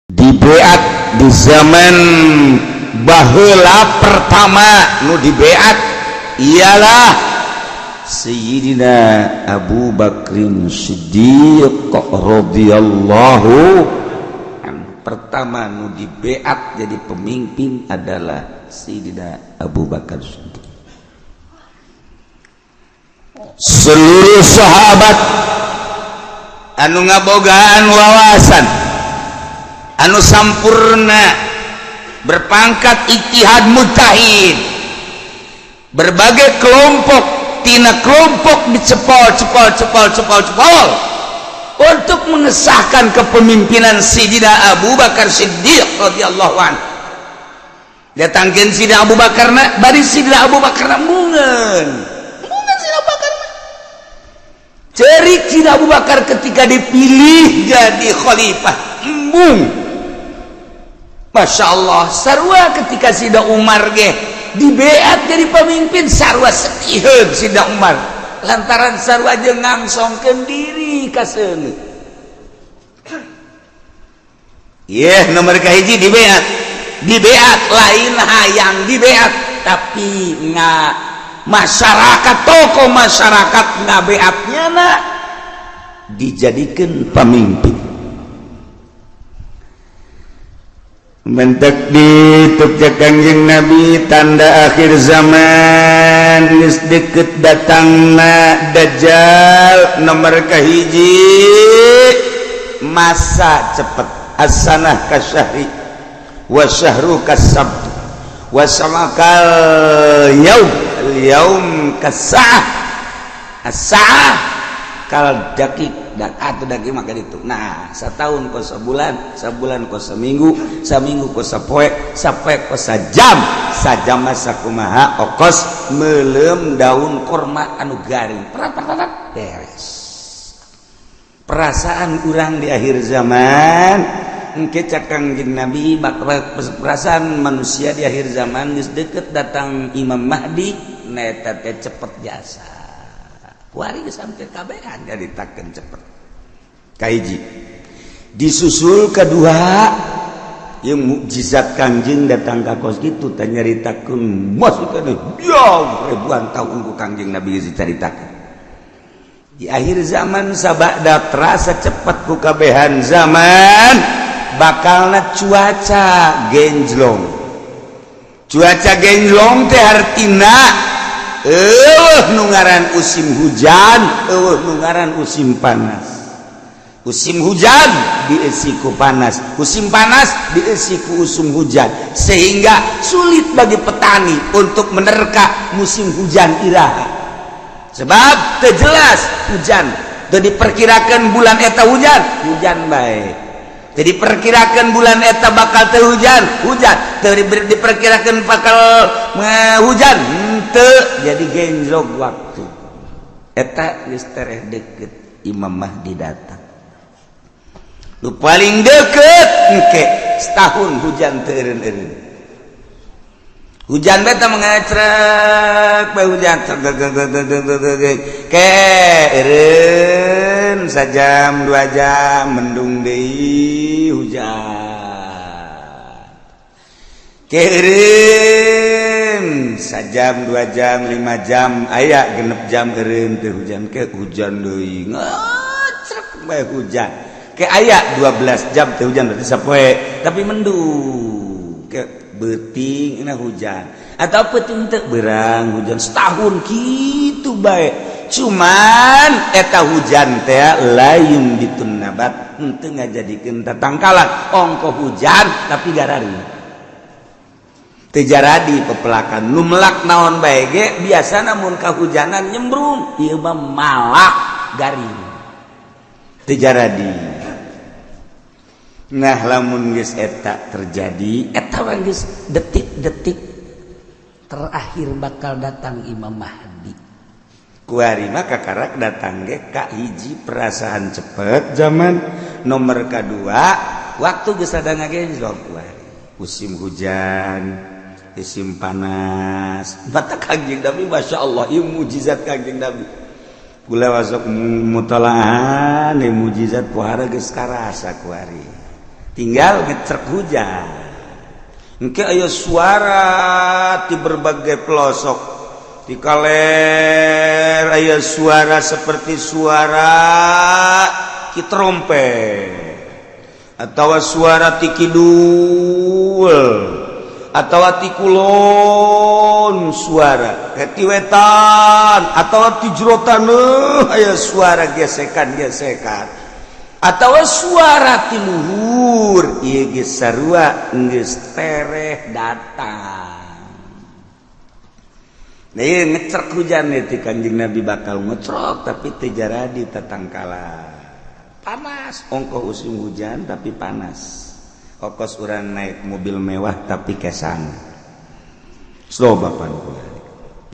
Dibeat di zaman baheula pertama nu dibeat ialah Sayyidina Abu Bakrin Siddiq radhiyallahu anhu. Pertama nu dibeat jadi pemimpin adalah Sayyidina Abu Bakar Siddiq. Seluruh sahabat anu ngabogaan wawasan anu sampurna berpangkat ijtihad mujtahid, berbagai kelompok tina kelompok dicepol cepol cepol cepol cepol untuk mengesahkan kepemimpinan Sayyidina Abu Bakar Siddiq radhiyallahu anhu. Datangkeun Sayyidina Abu Bakar na bari Sayyidina Abu Bakar na embungeun embungeun Sayyidina Abu Bakar mah. Cerik Sayyidina Abu Bakar ketika dipilih jadi khalifah, embung. Masya Allah, sarua ketika Sayyidina Umar ge dibeat jadi pemimpin, sarua sediheun Sayyidina Umar lantaran sarua jeung ngangsongkeun diri ka seuneu. Yeh, nomor kahiji dibeat, dibeat lain hayang dibeat, tapi nga masyarakat, tokoh masyarakat ngabeatnya na dijadikan pemimpin. Mentek dituk Kangjeng Nabi tanda akhir zaman geus deket datangna Dajjal. Nomor kahiji masa cepet, as-sanah kasyahri wa syahru kasabtu wa samakal yaum al yaum kasa'ah as-sa'ah kal dakik dan atau daging maka itu. Nah, setahun kos sebulan, sebulan kos seminggu, seminggu kos sapoe, sapoe kos sajam, sajam masa kumaha okos melem daun korma anu garing, perat perat beres. Perasaan urang di akhir zaman engke cak Kangjeng Nabi, perasaan manusia di akhir zaman geus deket datang Imam Mahdi, neta teh cepet jasa. Kuari geus hampir kabehan nyaritakeun cepet. Kahiji disusul kedua yang mukjizat Kangjeng datang ka kos kitu teh nyaritakeun masuk kana ribuan tahun ku Kangjeng Nabi geus dicaritakeun. Di akhir zaman sabada terasa cepet ku kabehan zaman bakalna cuaca genjlong. Cuaca genjlong teh artina eueuh nu ngaran musim hujan, eueuh nu ngaran musim panas. Musim hujan diisi ku panas, musim panas diisi ku usum hujan, sehingga sulit bagi petani untuk menerka musim hujan iraha. Sebab teu jelas hujan, teu diperkirakan bulan eta hujan, hujan bae. Teu diperkirakan bulan eta bakal teu hujan, hujan. Teu diperkirakan bakal hujan, henteu. Jadi genjlok waktu. Eta geus tereh deket Imam Mahdi datang. Nu paling deket engke setahun hujan teu eureun-eureun. Hujan beta mengecrek bae hujan ke eureun sajam 2 jam mendung deui hujan. Ke eureun sajam 2 jam 5 jam aya 6 jam eureun teu hujan, ke hujan deui ngecrek bae hujan. Ke aya 12 jam teu hujan berarti sapoe tapi mendung. Ke beuting na hujan atau peuting teu berang hujan setahun kitu bae. Cuman eta hujan teh lain ditun nabat henteu ngajadikeun tatangkalan ongko hujan tapi gararing teu jaradi pepelakan nu melak naon bae ge biasana mun kahujanan nyembrung, ieu mah malak garing teu jaradi. Nah, lamun geus eta terjadi, eta mah geus detik-detik terakhir bakal datang Imam Mahdi. Kuari mah kakarak datang ge ka hiji perasaan cepet zaman, nomor kadua waktu geus ada ngagenjlok kuari. Musim hujan, musim panas. Mata Kangjeng Nabi Masya Allah, ieu mukjizat Kangjeng Nabi. Kula masuk mutalaah mukjizat pohara geus karasa kuari. Tinggal ngecrek hujan. Engke aya suara di berbagai pelosok. Di kaler aya suara seperti suara ki trompet atau suara ti kidul atau ti kulon, suara ti wetan atau ti jero taneuh aya suara gesekan-gesekan atau suara ti luhur. Ieu geus sarua geus tereh datang. Nah, ieu ngecrek hujan ti Kanjeng Nabi bakal ngecrok tapi teu jaradi tatangkala. Panas ongkoh usum hujan tapi panas. Okos urang naik mobil mewah tapi kesang. Slow bapan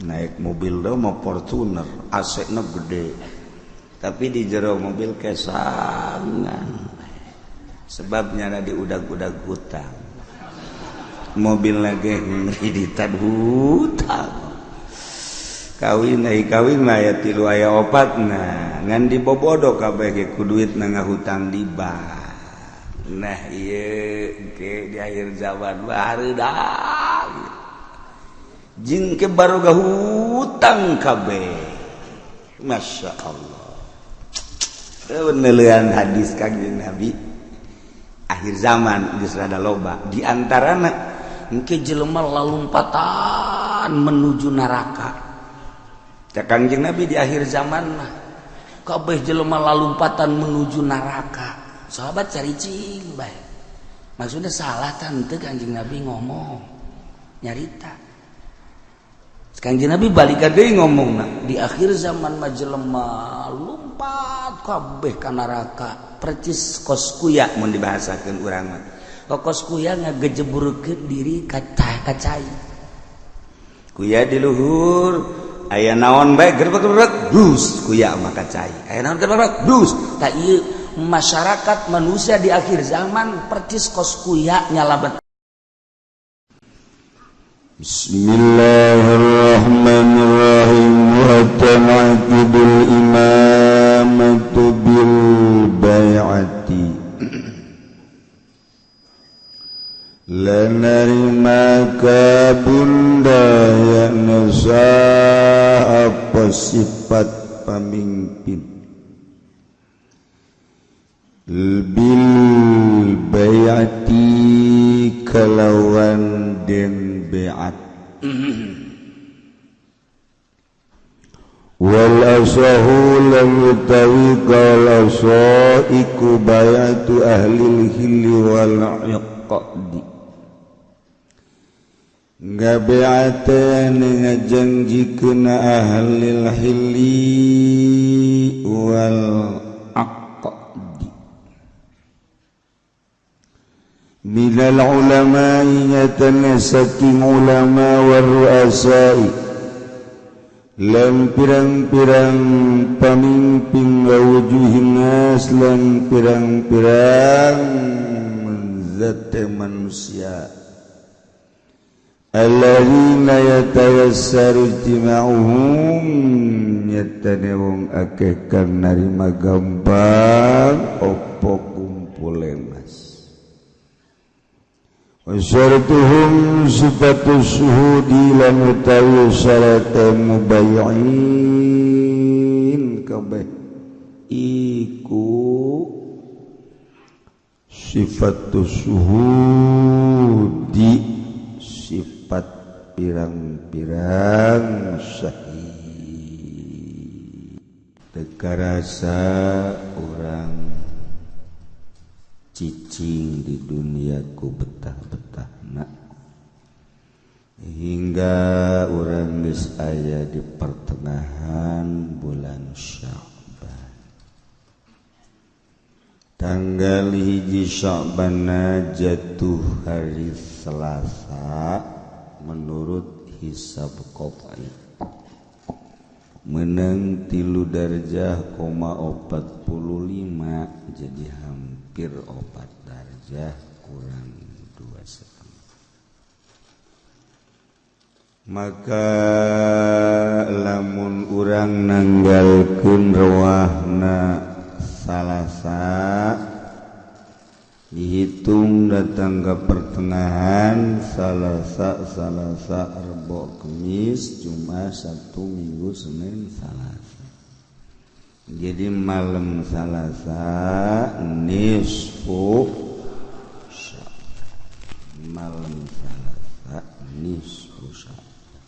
naik mobil do mau Fortuner, AC na gede, tapi di jero mobil kesangan. Sebabnya ada di udag-udag hutang. Mobil lagi ngreditan hutang. Kawin ai kawin mah aya tilu aya opat, nah ngan dibobodo kabeh ge ku duit na ngahutang di bank. Nah ieu ke di akhir zaman barudak jeung ke baroga hutang kabeh. Masya Allah. Penelitian hadis Kanjeng Nabi akhir zaman geus rada loba di antarana engke jelema lalumpatan menuju neraka. Cak Kanjeng Nabi di akhir zaman mah kabeh jelema lalumpatan menuju neraka. Sahabat caricing bae. Maksudnya salah tante Kanjeng Nabi ngomong nyarita. Kanjeng Nabi balik deui ngomongna di akhir zaman mah jelema lumpat kabeh ka neraka percis kos kuya mun dibahasakeun urang mah. Kos kuya ngagejeburkeun diri ka cai. Kuya di luhur aya naon bae gerbek-gerbek dus kuya mah ka cai. Aya naon gerbek dus. Ta ieu masyarakat manusia di akhir zaman percis kos kuya nyalamet. Bismillahirrahmanirrahim. Wa ta'aqidul imamatu bil bai'ati. Lanarima ka bunda ya nasa apa sifat pemimpin bil bai'ati kalawan den bai'at. Wal asahu lam yutawi kal asa iku bai'atu ahlil hilli wal iqdi. Ngabe'atan ngajanjikeun ahlil hilli wal aqdi. Minal ulama'i yatanasaking ulama warru'asai lan pirang-pirang pamimpin wa wujuhin nas lan pirang-pirang zat manusia alladzina yatayassaru ijtima'uhum nyatane wong akeh kang narima gampang opo kumpule mas. Wa syaratuhum sifatu syuhudi lan utawi syarate mubayyin kabeh iku sifatu syuhudi sifat pirang-pirang syahid. Teu karasa urang cicing di dunia ku betah-betahna hingga urang geus aya di pertengahan bulan Sya'ban. Tanggal 1 Sya'ban jatuh hari Selasa menurut hisab qat'i menang 3 darjah 0,45, jadi hampir 4 darjah kurang 2,5. Maka lamun urang nanggalkeun rewahna Salasa Dihitung datang ke pertengahan Salasa, Salasa, Rebo, Kemis, Jumat, Sabtu, Minggu, Senin, Salasa. Jadi malam Salasa nisfu Sya'ban. Malam Salasa nisfu Sya'ban.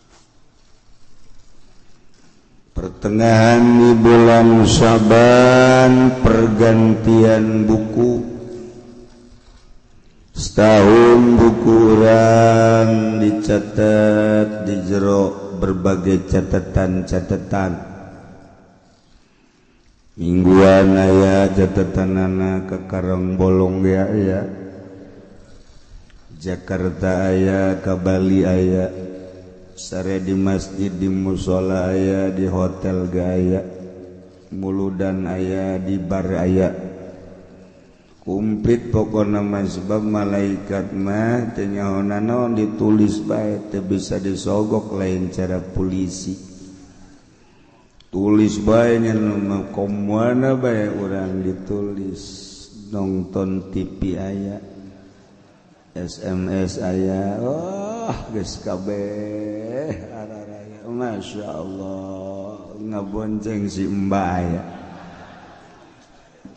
Pertengahan di bulan Syaban pergantian buku. Setahun buku urang dicatat di jero berbagai catatan-catatan. Mingguan aya catatanana ke Karang Bolong ya aya. Jakarta aya, ke Bali aya. Sare di masjid, di musola aya, di hotel ge aya. Muludan aya, di bar aya. Kumplit pokona mah sebab malaikat mah teu nyaho naon ditulis bae teu bisa disogok lain cara polisi. Tulis bae nya nu komoana bae urang ditulis nonton TV aya, SMS aya, oh geus kabeh araraya. Masya Allah ngabonceng si Mbak aya.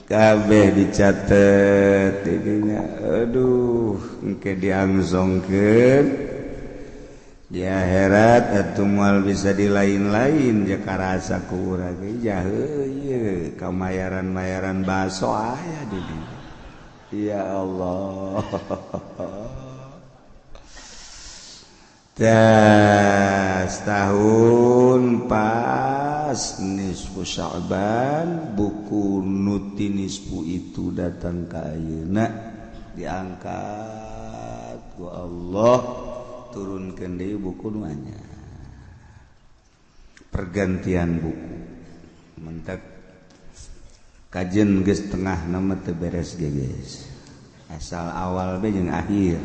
Kabeh dicatet didinya, aduh engke diangsongkeun di akhirat atuh moal bisa di lain-lain ja karasa ku urang ge jaheuh ieu kamayaran-mayaran baso aya di dinya. Ya Allah. Tah setahun pas nisfu Sya'ban buku nuti nisfu itu datang ka ayeuna diangkat ku Allah turunkeun deui buku nu anyar. Pergantian buku mentak kajen geus tengah nama teu beres ge geus asal awal be jeung akhir.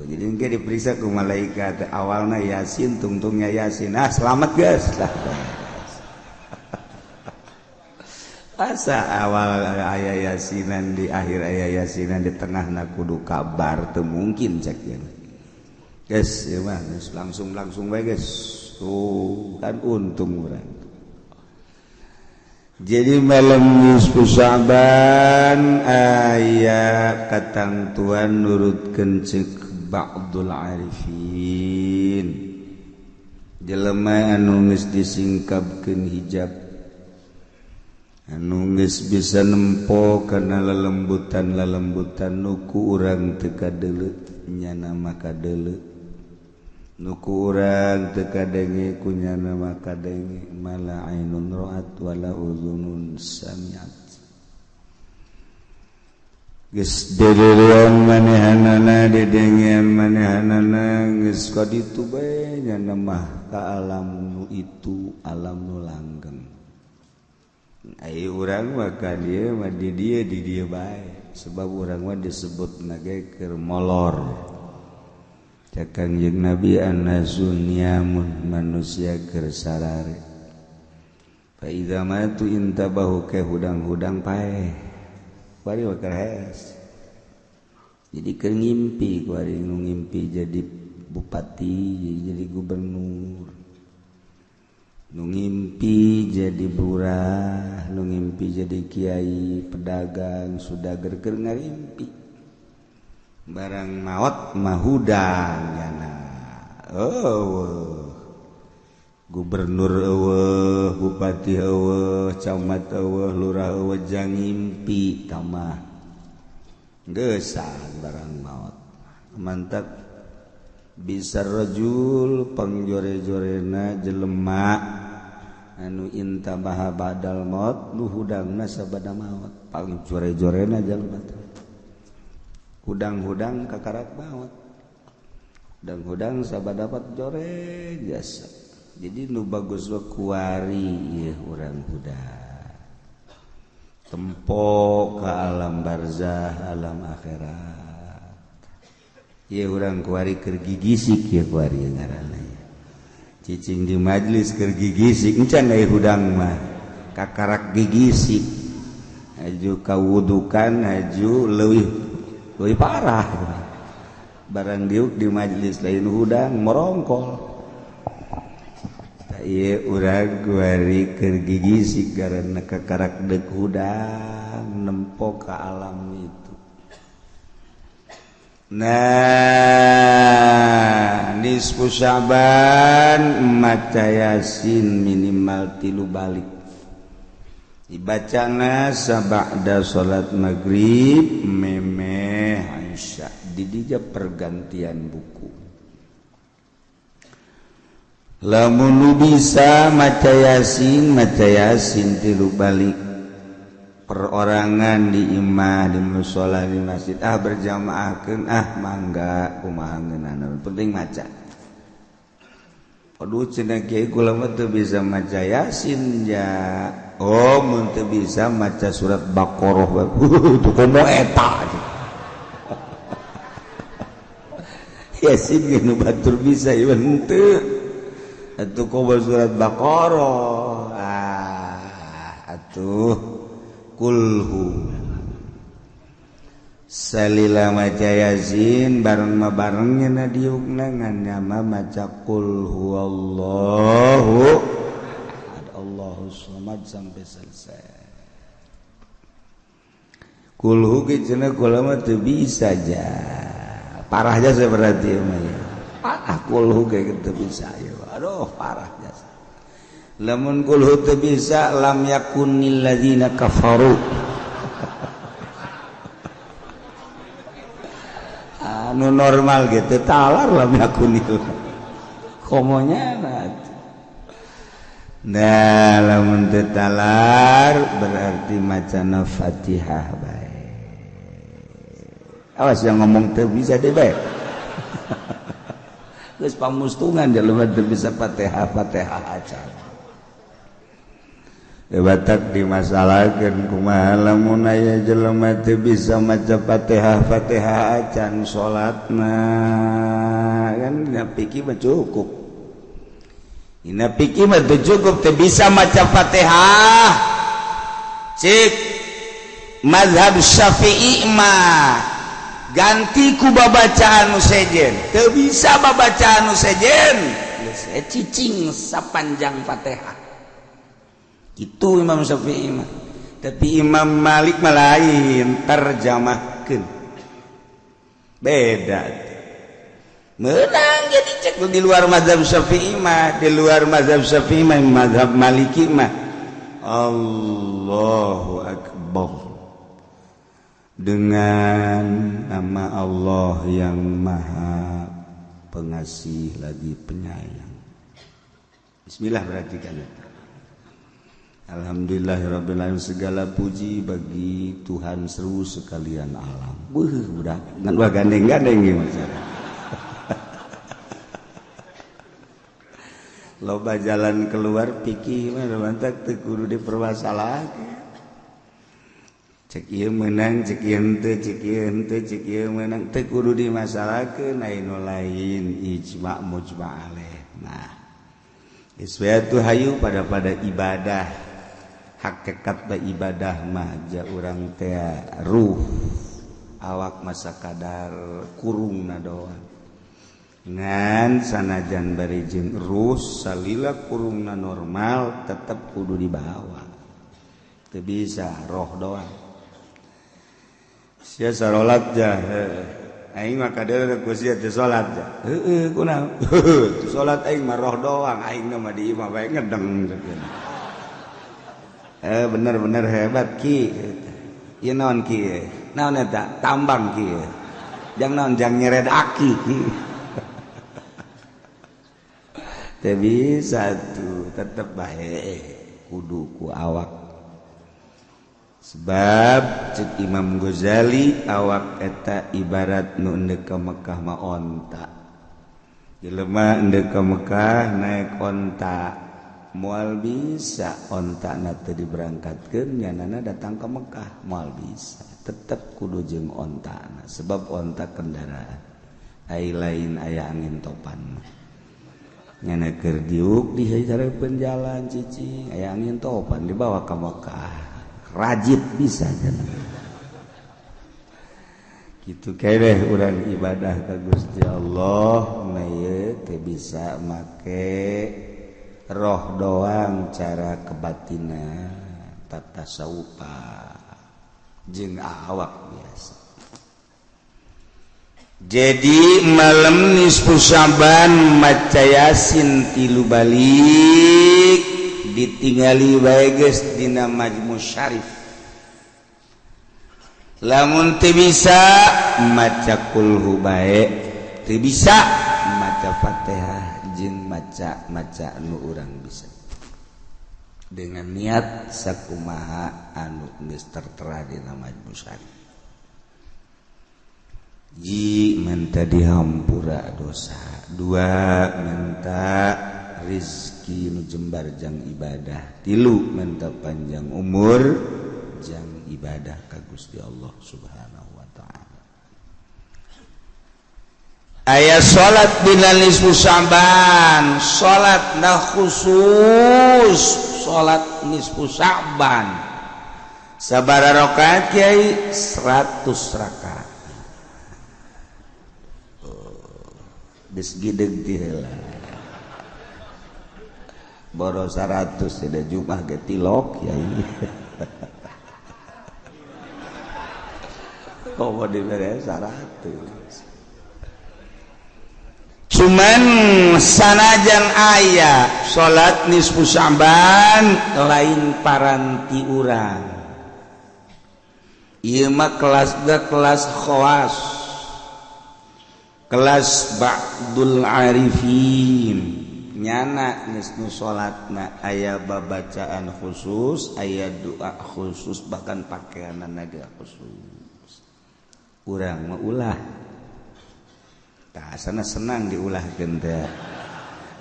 Jadi engke diperiksa ku malaikat awalna Yasin tungtungnya Yasin, ah selamat guys lah. Asa awal aya Yasinan di akhir aya Yasinan di tengahna kudu kabar teu mungkin cek ieu. Guys ieu mah langsung langsung bae guys. Tuh kan untung urang. Jadi malam nisfu Sya'ban aya katantuan nurutkeun ceuk ba'dul arifin. Jelema anu geus disingkapkeun hijab, anu geus bisa nempo kana lelembutan-lelembutan nu ku urang teu kadeuleu nyana mah kadeuleu, nu ku urang teu kadenge ku nyana mah kadenge, mala ainun ra'at wala udhunun sami'at. Geus dedelean manehanana dedengean manehanana geus ka ditu bae nyana mah ka alam nu itu alam nu langgeng. Ai urang mah ka dieu mah di dieu bae sebab urang mah disebutna ge keur molor. Cek Kangjeng Nabi annasun niamun manusia keur sarare. Fa idza matu intabahu ke hudang-hudang paeh. Kuari mah keur hees. Jadi keur ngimpi kuari nu ngimpi jadi bupati, jadi gubernur. Nu ngimpi jadi lurah, nu ngimpi jadi kiai, pedagang, sudager keur ngarimpi. Barang maot mah hudang jana. Eueuh. Gubernur eueuh, bupati eueuh, camat eueuh, lurah eueuh jang ngimpi tamah. Geusan barang maot. Mantap bisa rajul pangjore-jorena jelema anu intabaha badal maot nu hudangna sabada maot. Pangjore-jorena jelema teh. Hudang-hudang kakarak maot. Hudang-hudang sabada dapat jore jasa. Jadi nu bagus mah kuari ieu urang hudang. Tempo ka alam barzah, alam akhirat. Ieu urang kuari keur gigisik ieu kuari ngaranna. Cicing di majlis keur gigisik encan aya hudang mah kakarak gigisik. Haju kawudukan haju leuwih leuwih parah. Barang diuk di majelis lain hudang merongkol. Tah ieu urang kuari keur gigisik karena kakarak deuk hudang nempo ka alam itu. Nah, nisfu Syaban maca Yasin minimal 3 balik. Dibacana sabada salat maghrib memeh Aisyah didija pergantian buku. Lamun bisa maca Yasin 3 balik. Perorangan di imah, di mushola, di masjid, ah berjamaahkeun, ah mangga kumaha ngeunana, penting maca. Aduh cenah kiai kula mah teu bisa maca Yasin ja. Oh mun teu bisa maca surat Baqarah teu komo eta. Yasin ge nu batur bisa ieu henteu. Atuh komo surat Baqarah. Ah atuh kulhu salila maca Yasin bareng ma barengnya na diukna ngan nyama maca qul huwallahu ahad Allahu samad sampai selesai. Kulhu ge cenah kula mah teu bisa ja. Parah jasa berarti mah ya. Parah kulhu ge teu bisa ya. Aduh parah jasa. Lamun kulhu teu bisa lam yakunil ladzina kafaru. Anu normal gitu talar lam yakunil. Komonya nah lamun teu talar berarti macana Fatihah bae. Awas yang ngomong teu bisa deh bae. Geus pamustungan jelema teu bisa Fatihah Fatihah acan. Batak dimasalahkeun kumaha lamun aya jelema teu bisa maca Fatihah Fatihah acan salatna kan dina pikir mah cukup. Dina pikir mah teu cukup teu bisa maca Fatihah. Cik mazhab Syafi'i mah ganti ku babacaan nu sejen. Teu bisa babacaan nu sejen geus cicing sapanjang Fatihah. Itu Imam Syafi'i mah. Tapi Imam Malik mah lain, terjemahkeun. Beda. Menang jadi cek di luar mazhab Syafi'i mah, di luar mazhab Syafi'i mah, mazhab Maliki mah. Allahu Akbar. Dengan nama Allah yang Maha Pengasih lagi Penyayang. Bismillah berarti kan. Alhamdulillahirabbil alamin, segala puji bagi Tuhan seru sekalian alam. Beuh budak ngan wah gandeng-gandeng ieu masalah. Loba jalan keluar pikir mah mantak teu kudu dipermasalahkeun. Cek ieu meunang, cek ieu henteu, cek ieu henteu, cek ieu meunang teu kudu dimasalahkeun aya nu lain ijma mujma alaih. Nah, iswatu hayu pada ibadah. Hakikat ibadah mah ja urang teh ruh awak masa kadar kurungna doang ngan sanajan bari jeung ruh salila kurungna normal tetep kudu dibawa teu bisa roh doang sia sarolat ja aing mah kadeuleu ku sia teu salat ja heueuh kunaon teu salat aing mah roh doang aing mah di imah bae ngedeng. Bener-bener hebat ki. Ieu naon ki? Naon eta? Tambang ki. Jang naon jang nyered aki ki. Teu bisa tuh, tetep bae kudu ku awak. Sebab cek Imam Ghazali awak eta ibarat nu endek ka Mekah mah onta. Jelema endek ka Mekah naik onta. Moal bisa ontakna teu diberangkatkeun nyanana datang ke Mekah moal bisa tetep kudu jeung ontana sebab onta kendaraan ai lain aya angin topan mah nyana keur diuk di hareupeun jalan cicing aya angin topan dibawa ka Mekah. Rajit bisa cenah. Kitu keneh urang ibadah ka Gusti Allah na ieu teu bisa make roh doang, cara kebatinan tatasawufa jeung awak biasa. Jadi malam nisfu Syaban maca Yasin 3 balik ditingali bae geus dina Majmu Syarif. Lamun teu bisa maca kulhu bae, teu bisa maca Fatihah jeung maca-maca nu urang bisa. Dengan niat sakumaha anu geus tertera dina Majmu Syarif. Ji menta dihampura dosa, 2 menta rizki nu jembar jang ibadah, 3 menta panjang umur jang ibadah ka Gusti Allah Subhanahu wa taala. Aya salat dina nisfu Sya'ban, salat na khusus salat nisfu Sya'ban. Sabaraha rakaat kiai? 100 rakaat. Geus gideg ti heula. Boro 100 tidak Jumat ge tilok kiai. Komo dibere 100. Cuman sanajan aya salat nisfu Sya'ban lain paranti urang. Ieu mah kelas kelas khawas. Kelas ba'dul arifin. Nyana geus nu salatna aya babacaan khusus, aya doa khusus, bahkan pakaianna ge khusus. Urang mah ulah. Tah sana senang diulahkeun teh.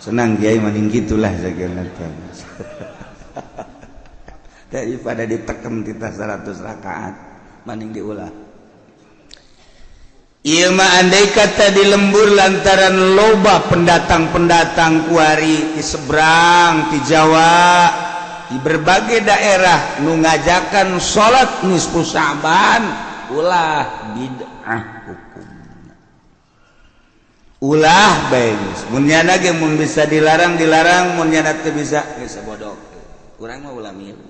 Senang kiai maning gitulah sagala teh. Daripada diteken kita 100 rakaat maning diulah. Ieu mah andai kata di lembur lantaran loba pendatang-pendatang kuari di seberang, di Jawa, di berbagai daerah nu ngajakan salat nisfu Sya'ban ulah bid'ah hukum. Ulah bae geus. Mun nyana ge mun bisa dilarang dilarang, mun nyana teu bisa geus bodok. Urang mah ulah milu.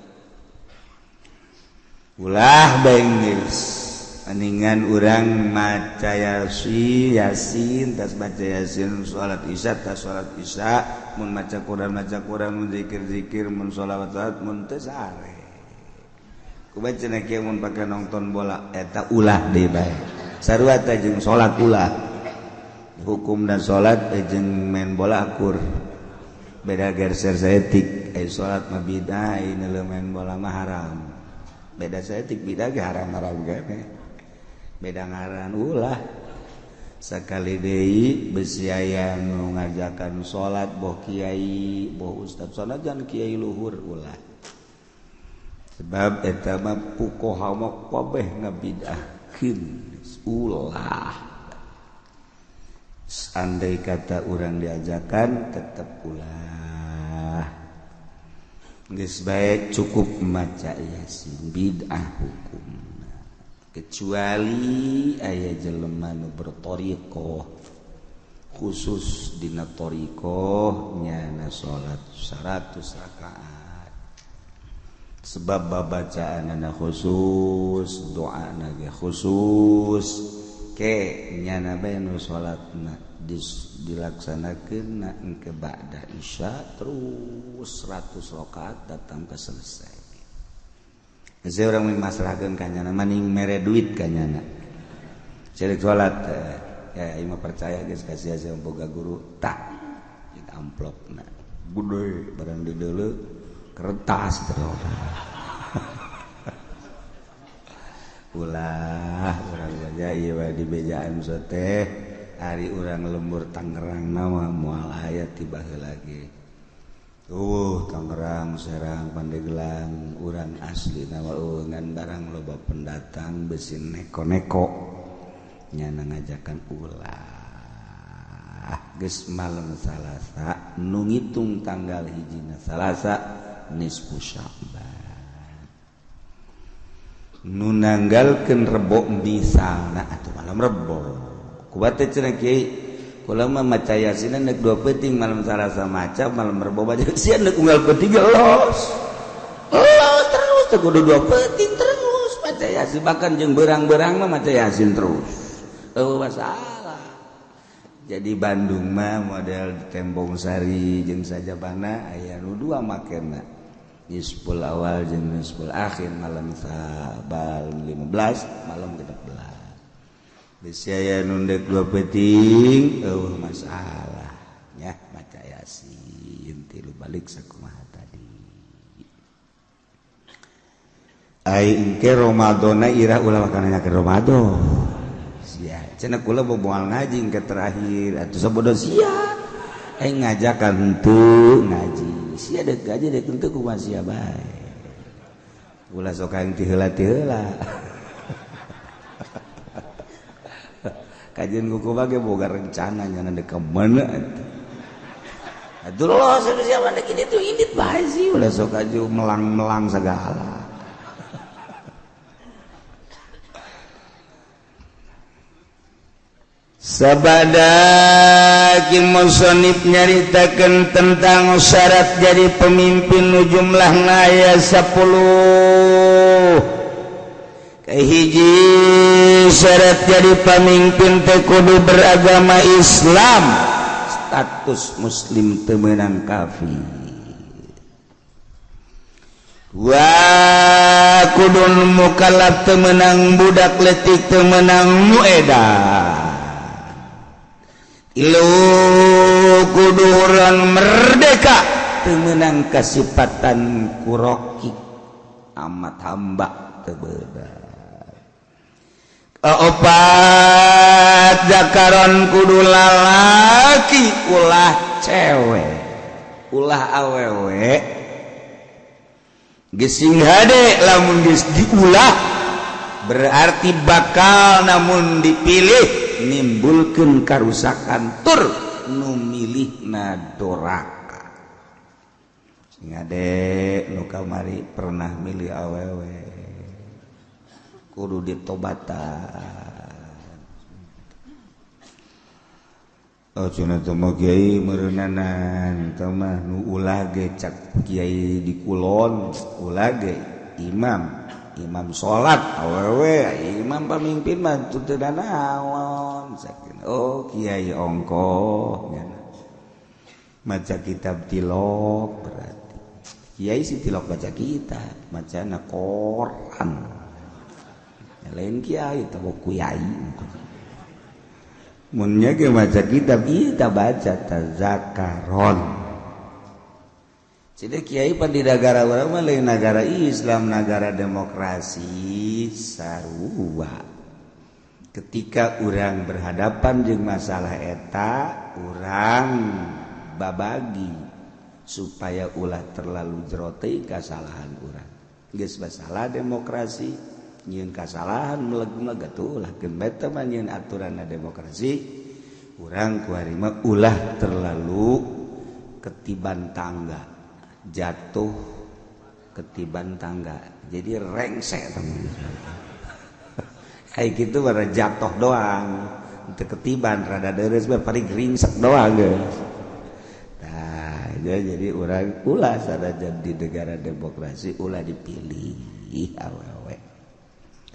Ulah bae geus. Aningan urang maca Yasin, tas baca Yasin salat Isya, tas salat Isya, mun maca Quran maca Quran, mun zikir-zikir, mun sholawat sholawat, mun teu sare. Kumaha cenah kieu mun pake nonton bola eta ulah deui bae. Sarua teh jeung salat ulah. Hukum dan salat jeung main bola akur. Beda geser saeutik, salat mah bidah, ieu main bola mah haram. Beda saeutik bidah ge haram-haram keneh. Beda ngaran ulah. Sakali deui besi aya nu ngajakan salat boh kiai, boh ustaz, sanajan kiai luhur ulah. Sebab eta mah fuqaha mah kabeh ngabidahkeun ulah. Andai kata urang diajakan tetep ulah. Geus bae cukup maca Yasin bid'ah hukumna. Kecuali aya jelema nu berthariqah khusus dina thariqah nyana salat 100 rakaat. Sebab babacaanana khusus, doana ge khusus, ke nyana bae nu salatna dilaksanakeun na engke ba'da isya terus 100 rakaat datang ke selesai. Saya orang masrahkeun ka nyana maning mere duit ka nyana. Cerik salat ya ieu mah percaya geus ka sia boga guru tah jeung amplopna. Gede barang dideuleu kertas terus. Ulah urang saja ieu bae dibejaan teh ari urang lembur Tangerang mah moal aya ti baheula ge. Tangerang, Serang, Pandeglang urang asli nama ngan barang loba pendatang besi neko-neko nyana ngajakan ulah geus malam Salasa nu ngitung tanggal hijina Salasa nisfu Sya'ban. Nu nanggalkeun rebo misalna atuh malam rebo. Kuat teh cenah kiai, kula mah maca yasinan deuk dua peuting malam Salasa maca, malam rebo baca sia deuk unggal peuting los. Los terus teh kudu dua peuting terus maca yasin bahkan jeung beurang-beurang mah maca yasin terus. Eueuh masalah. Jadi Bandung mah model Tembong Sari jeung sajabana aya nu dua makena. Nisful awal jeung nisful akhir malam sabal 15 malam 16. Bisi aya nu deuk dua peuting eueuh masalah nya maca yasin tilu balik sakumaha tadi. Ai engke Ramadana irah ulah makana nya ke Ramadan. Sia cenah kula moal ngaji engke terakhir atuh sabodo sia. Aing ngajakan henteu ngaji. Sia deuk gaji deuk henteu kumaha sia bae. Ulah sok aing ti heula-ti heula. Kajian kuku bage boga rencana nyana deuk ka mana atuh. Atuh los sia mah deuk itu indit bae sih ulah sok aju melang-melang segala. Sabada ki musonib nyaritakeun tentang syarat jadi pemimpin nu jumlahna aya 10. Kahiji syarat jadi pemimpin teh kudu beragama Islam, status muslim teu meunang kafir. Wa kudun mukallaf teu meunang budak leutik teu meunang nu edan. Ilu kudu urang merdeka teu meunang kasipatan kuroki amat hamba teu beunang. Kaopat zakaron kudu lalaki ulah cewek ulah awewe gesing hade lamun geus diulah berarti bakal namun dipilih nimbulkeun karusakan tur nu milihna doraka. Sing ade nu kamari pernah milih awewe kudu ditobatan. Oh cenah teh mah kiai meureunnanan teh mah nu ulah ge cak kiai di kulon ulah ge imam imam salat awewe imam pamimpin mah teu naon. Oh kiai ongkoh maca kitab tilok berarti kiai sih tilok baca kitab macana koran lain kiai teh kiai mun nya ge maca kitab ieu ta baca tazakaron. Jadi kiai pan di negara urang mah lain negara Islam, negara demokrasi sarua. Ketika urang berhadapan jeung masalah eta, urang babagi supaya ulah terlalu jero teh kasalahan urang. Geus masalah demokrasi, nyieun kasalahan meleg-meleg atuh ulah keun bae teh mah nyieun aturanna demokrasi, urang kuari mah ulah terlalu ketiban tangga. Jatuh ketiban tangga jadi rengsek teman. Kayak gitu bara jatuh doang teu ketiban rada deres mah paling ringsek doang geus. Tah jadi urang ulah sanajan di negara demokrasi ulah dipilih awewe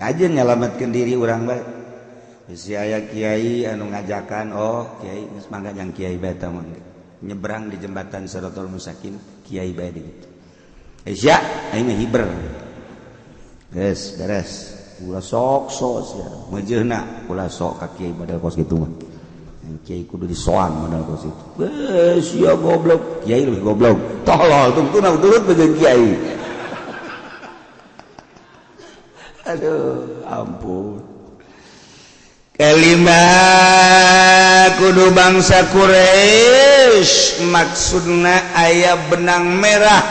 kajeun nyalametkeun diri urang bae. Bisi aya kiai anu ngajakan oh kiai geus mangga jang kiai bae tah nyebrang di jembatan Shirathol Mustaqim kiai bae di ditu. Sia aing mah hiber. Geus beres. Ulah sok sok sia. Meujeuhna ulah sok ka kiai model kos kitu mah. Kiai kudu disoan model kos kitu. Geus sia goblok, kiai leuwih goblok. Tolol tungtuna turut jeung kiai. Aduh, ampun. Kelima kudu bangsa Quraisy maksudna aya benang merah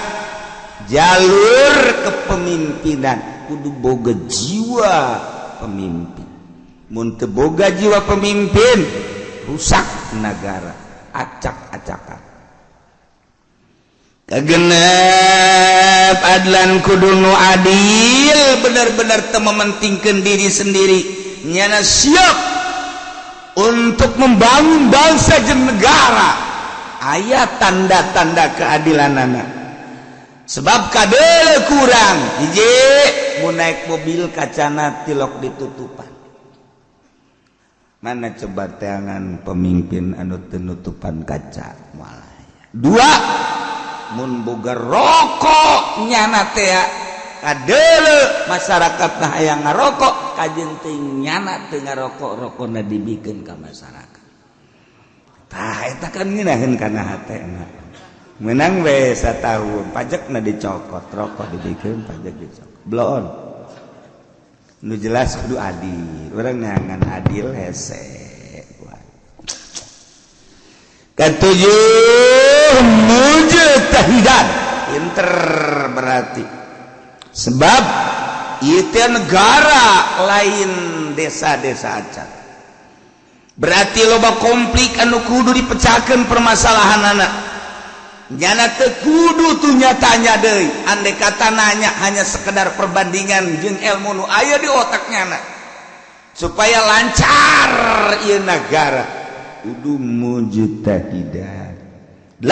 jalur kepemimpinan kudu boga jiwa pemimpin. Mun teu boga jiwa pemimpin rusak negara, acak-acakan. Kagenep adlan kudu nu adil, bener-bener teu mementingkeun diri sendiri, nyana siap untuk membangun bangsa jeung negara. Aya tanda-tanda keadilanana, sebab kadele kurang hiji mun naik mobil kacana tilok ditutupan. Mana coba teangan pemimpin anu teu nutupan kaca? Moal. Dua, mun boga rokok nyana teh kadele masyarakat nah hayang ngarokok, kajeun teh nyana teu ngarokok, rokona dibikeun ka masyarakat. Tah eta kan ngeunaheun kana hatena. Menang we satahun, pajakna dicokot, rokok dibikeun, pajak dicokot. Bloon. Nu jelas kudu adil, urang neangan adil hese. Ketujuh, mujtahidan, pinter berarti. Sebab itu negara lain desa-desa acan. Berarti loba konflik anu kudu dipecahkan permasalahan anak. Nyana teu kudu tuh nyatanya deui. Andai kata nanya hanya sekedar perbandingan jeung ilmu nu aya di otaknya anak. Supaya lancar ieu negara. Kudu mujtahidan. 8,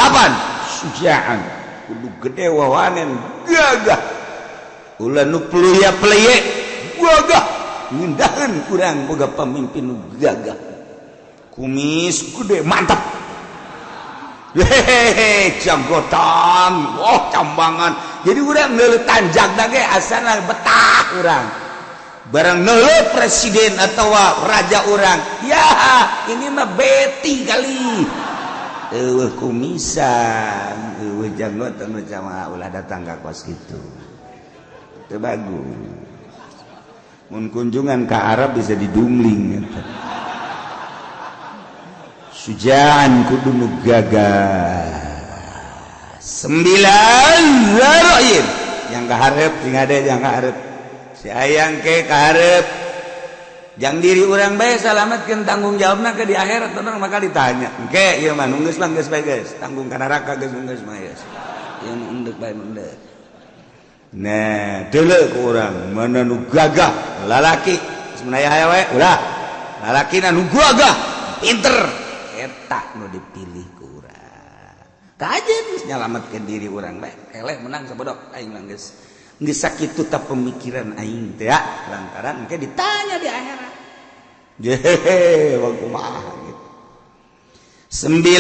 sujaan. Kudu gede wawanen gagah. Ulah nu peluya peleye gagah. Ngindaheun urang boga pamimpin nu gagah. Kumis gede mantap. Hehehe, janggotan, oh cambangan. Jadi urang neuleuh tanjak ge asana betah urang. Barang neuleuh presiden atau raja urang, ya ini mah beti kali. Eueuh kumisan, eueuh janggotan macam ulah datang ka kos kitu. Teu bagus. Mun kunjungan ka Arab bisa didumling eta. Sujaan kudu nu gagah. 9, zaroin. Yang kaharep sing ade yang kaharep. Si ayang ke kaharep. Jang diri urang bae salametkeun tanggung jawabna ke di akhirat urang bakal ditanya. Engke ieu mah nu geus mah geus bae geus, tanggung ka neraka geus geus mah geus. Ieu nu endek bae endek. Nah, deuleu ku urang mana nu gagah lalaki sebenarnya aya we ulah. Lalakina nu gagah, pinter. Eta nu dipilih ku urang. Kajeun geus nyalametkeun diri urang bae. Eleh menang sabodok aing mah geus. Geus sakitu ta pemikiran aing teh ya, lantaran engke ditanya di akhirat. Jehe, kumaha gitu. 9,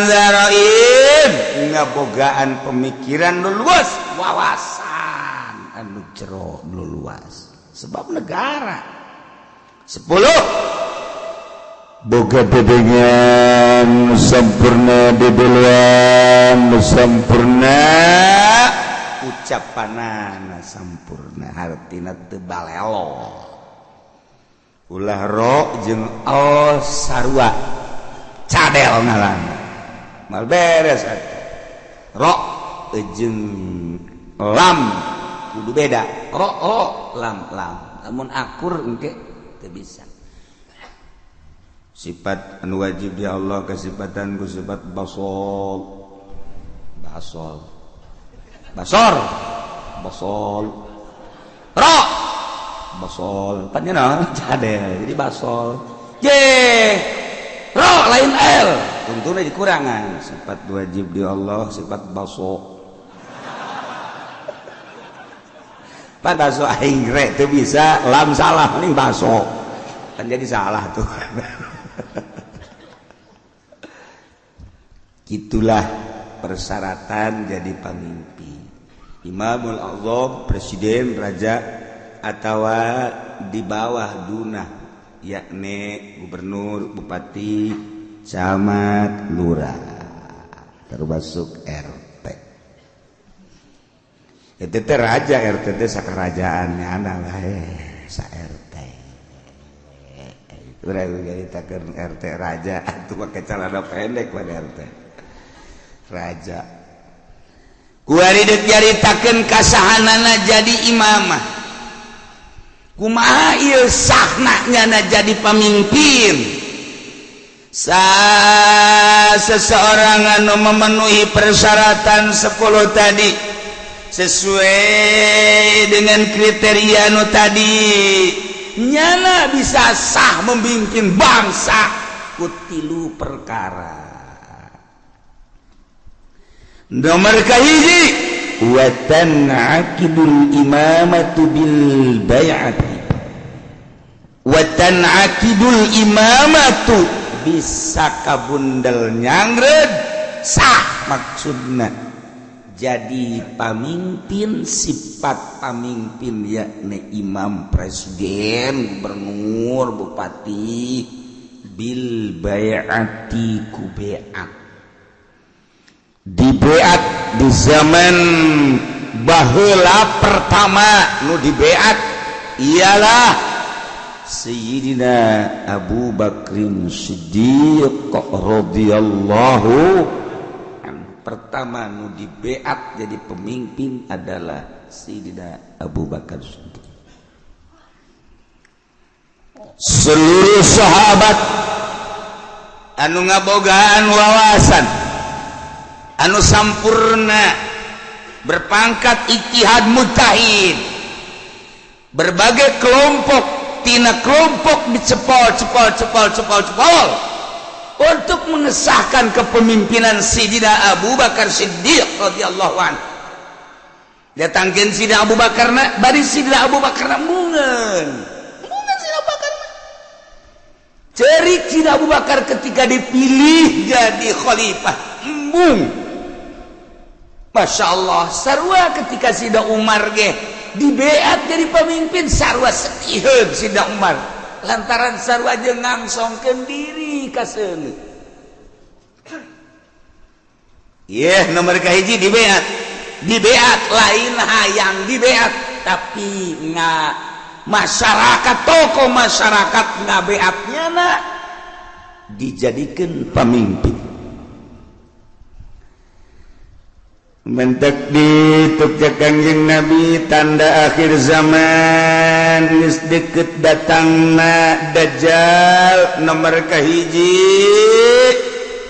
zaroin, ngabogaan pemikiran nu luas, wawasan anu jero nu luas. Sebab negara. 10, boga dedengan sempurna, dedeluan sempurna, ucapanana sempurna, hartina teu balelo. Ulah ro jeung o sarua cadel ngaranna. Mal beres atuh. Ro jeung lam kudu beda. Ro ro lam lam. Lamun akur engke teu bisa. Sifat anu wajib di Allah kesifatan ku sifat basol. Basol. Basor. Basol. Ro. Basol. Pan nya cadel jadi basol. Ye. Ro lain L. Tuntuna dikurangan. Sifat wajib di Allah sifat baso. Pan baso aing re teu bisa lam salah mending baso. Kan jadi salah tuh. Itulah persyaratan jadi pemimpin. Imamul Azam, presiden, raja, atau di bawah dunah, yakni gubernur, bupati, camat, lurah, termasuk RT. Itu teh raja, RT teh sakarajaannya anak lah, sa RT. Urang nyaritakeun RT raja, atuh make celana pendek pada RT. Raja. Kuari deuk nyaritakeun kasahanana jadi imamah. Kumaha ieu sahna nyana jadi pamimpin? Sa seseorang anu memenuhi persyaratan 10 tadi sesuai dengan kriteria nu tadi, nyana bisa sah memimpin bangsa ku tilu perkara. Nomor kahiji, wa tan'aqidul imamatu bil bai'ati. Wa tan'aqidul imamatu bisa kabundel nyangred sah, maksudna jadi pamimpin, sifat pamimpin yakni imam, presiden, gubernur, bupati, bil bai'ati ku beat, dibeat di zaman baheula. Pertama nu dibeat ialah Sayyidina Abu Bakrin Siddiq radhiyallahu anhu. Pertama nu dibeat jadi pemimpin adalah Sayyidina Abu Bakar Siddiq. Seluruh sahabat anu ngabogaan wawasan anu sampurna, berpangkat ijtihad mujtahid, berbagai kelompok, tina kelompok dicepol cepol cepol cepol cepol untuk mengesahkan kepemimpinan Sayyidina Abu Bakar Siddiq radhiyallahu anhu. Datangkeun Sayyidina Abu Bakar na, bari Sayyidina Abu Bakar na embungeun embungeun. Sayyidina Abu Bakar mah cerik. Sayyidina Abu Bakar ketika dipilih jadi khalifah embung, Masya Allah, sarua ketika Sayyidina Umar ge dibeat jadi pemimpin, sarua sediheun Sayyidina Umar lantaran sarua jeung ngangsongkeun diri ka seuneu. Yeh, nomor kahiji dibeat. Dibeat lain hayang dibeat, tapi nga masyarakat, tokoh masyarakat ngabeatnya na dijadikan pemimpin. Mentek dituk Kangjeng Nabi, tanda akhir zaman geus deket datangna Dajjal, nomor kahiji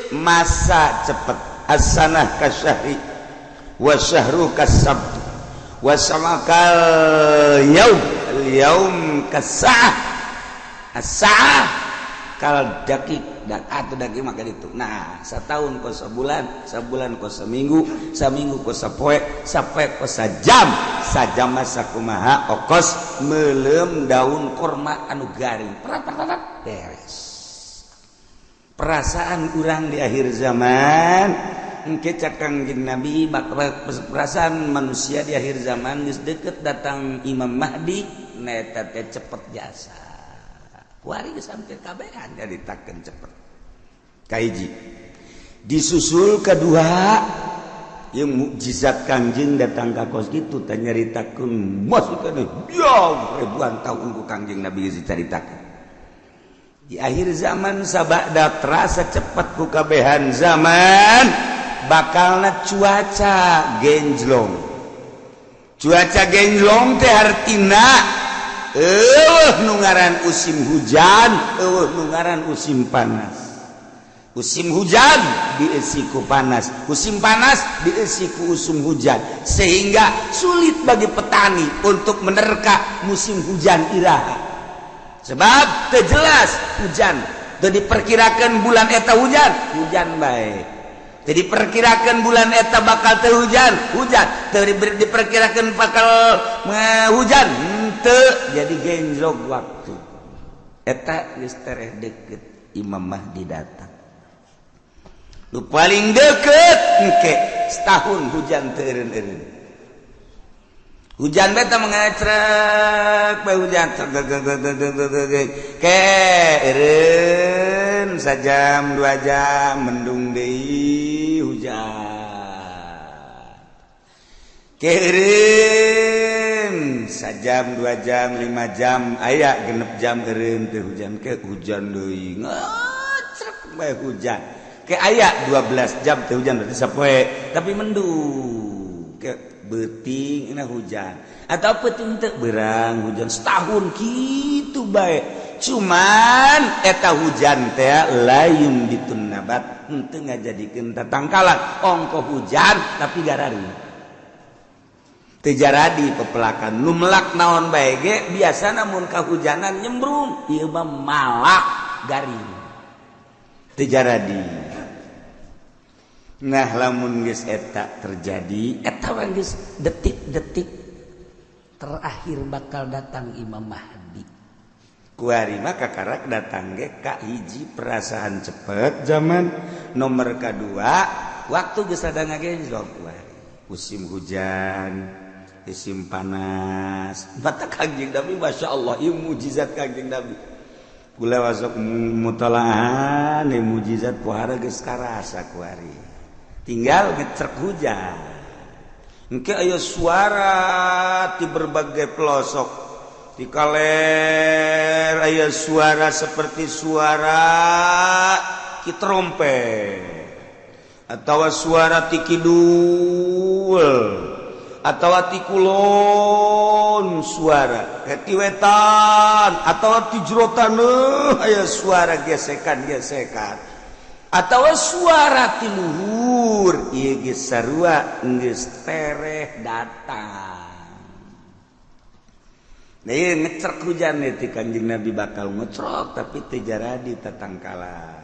masa cepet, as-sanah kasyahri wa syahru kasabtu wa samakal yaum al yaum kasa'ah as-sa'ah kal dakik dan atau dakik maka itu. Nah, setahun kos sebulan, sebulan kos seminggu, seminggu kos sapoe, sapoe kos sajam, sajam masa kumaha okos melem daun korma anu garing, perat perat beres. Perasaan urang di akhir zaman engke cak Kangjeng Nabi, perasaan manusia di akhir zaman geus deket datang Imam Mahdi, neta teh cepet jasa. Kuari geus hampir kabehan nyaritakeun cepet. Kahiji disusul kedua yang mukjizat Kangjeng datang ka kos kitu teh nyaritakeun masih keneh ribuan tahun ku Kangjeng Nabi geus dicaritakeun. Di akhir zaman sabada terasa cepet ku kabehan zaman bakalna cuaca genjlong. Cuaca genjlong teh hartina eueuh nu ngaran musim hujan, eueuh nu ngaran musim panas. Musim hujan dieusi ku panas, musim panas dieusi ku usum hujan, sehingga sulit bagi petani untuk menerka musim hujan iraha. Sebab teu jelas hujan, teu diperkirakan bulan eta hujan, hujan bae. Teu diperkirakan bulan eta bakal teu hujan, hujan. Teu diperkirakan bakal hujan, henteu. Jadi genjlok waktu. Eta geus tereh deket Imam Mahdi datang. Nu paling deket engke setahun hujan teu eureun-eureun. Hujan beta mengecrek bae hujan ke eureun sajam 2 jam mendung deui hujan. Ke eureun sajam 2 jam 5 jam aya 6 jam eureun teu hujan, ke hujan deui ngecrek bae hujan. Ke aya 12 jam teu hujan berarti sapoe tapi mendung. Ke beuting ina hujan atau peuting teu berang hujan setahun kitu bae. Cuman eta hujan teh layun bitun nabat, henteu ngajadikeun tatangkalan. Ongko hujan tapi gararing, teu jaradi pepelakan. Nu melak naon bae ge biasana mun kahujanan nyembrung, ieu mah malak garing, teu jaradi. Nah, lamun geus eta terjadi, eta mah geus detik-detik terakhir bakal datang Imam Mahdi. Kuari mah kakarak datang ge ka hiji perasaan cepet zaman, nomor kedua waktu geus rada ngagenjlok kuari musim hujan, musim panas. Mata Kangjeng Nabi, Masya Allah, ieu mujizat Kangjeng Nabi. Kula masuk mutalaah nih, mujizat pohara geus karasa kuari. Tinggal ngecrek hujan, engke aya suara di berbagai pelosok. Di kaler aya suara seperti suara ki trompet atau suara ti kidul atau ti kulon, suara ti wetan atau ti jero taneuh aya suara gesekan-gesekan atau suara ti luhur. Ieu geus sarua geus tereh datang. Nah, ieu ngecrek hujan ti Kanjeng Nabi bakal ngecrok tapi teu jaradi tatangkalan.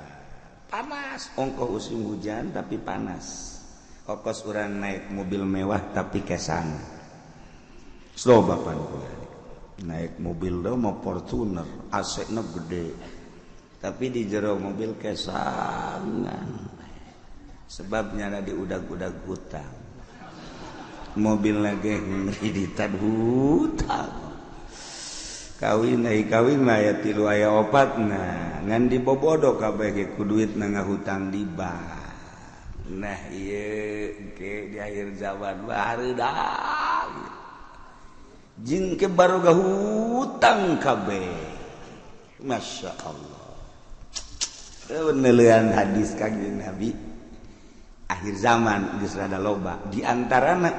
Panas, ongkoh musim hujan tapi panas. Kokos urang naik mobil mewah tapi kesang. Slow bapan kula. Naik mobil do mau Fortuner, AC-na gede. Tapi di jero mobil kesangan. Sebabnya ada di udag-udag hutang. Mobil lagi ngreditan hutang. Kawin ai kawin mah aya tilu aya opat, nah ngan dibobodo kabeh ge ku duit na ngahutang di bank. Nah, ieu ke di akhir zaman bareudang jeung ke baroga hutang kabeh. Masya Allah, penelian hadis Kangjeng Nabi akhir zaman geus rada loba. Di antarana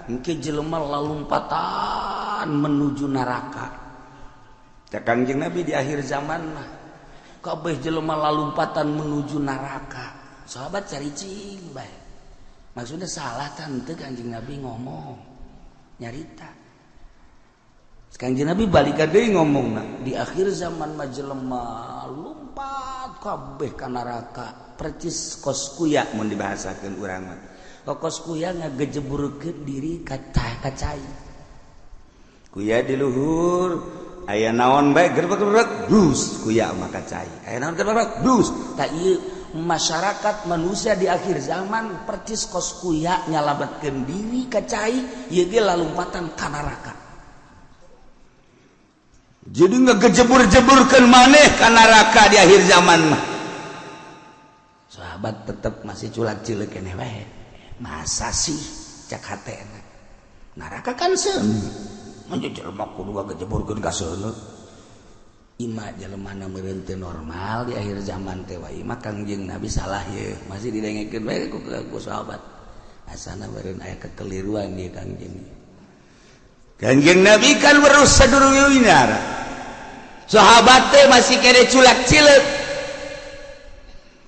engke jelema lalumpatan menuju neraka. Cak Kangjeng Nabi di akhir zaman mah kabeh jelema lalumpatan menuju neraka. Sahabat caricing bae, maksudnya salah tante Kangjeng Nabi ngomong nyarita. Kangjeng Nabi balik deui ngomongna, di akhir zaman mah jelema lumpat kabeh ka neraka percis kos kuya. Mun dibahasakeun urang mah kos kuya ngagejeburkeun diri ka cai. Kuya di luhur aya naon bae gerbek-gerbek dus kuya mah ka cai, aya naon gerbek dus. Tak ieu masyarakat manusia di akhir zaman percis kos kuya nyalametkeun diri ka cai, ieu ge lalumpatan ka neraka. Jadi ngegejebur-jeburkeun maneh ka neraka di akhir zaman mah. Sahabat tetep masih culak cileuk keneh wae. Masa sih cak hatena, neraka kan seuneu, mun jelema kudu ngagejeburkeun ka seuneu. Ima jelema na meureun teu normal di akhir zaman teh wae mah Kangjeng Nabi salah ye, masih didengekeun bae ku sahabat. Asana meureun aya kekeliruan di Kangjeng. Kangjeng Nabi kan weruh sadurunge. Sahabat teh masih kene culak cileuk.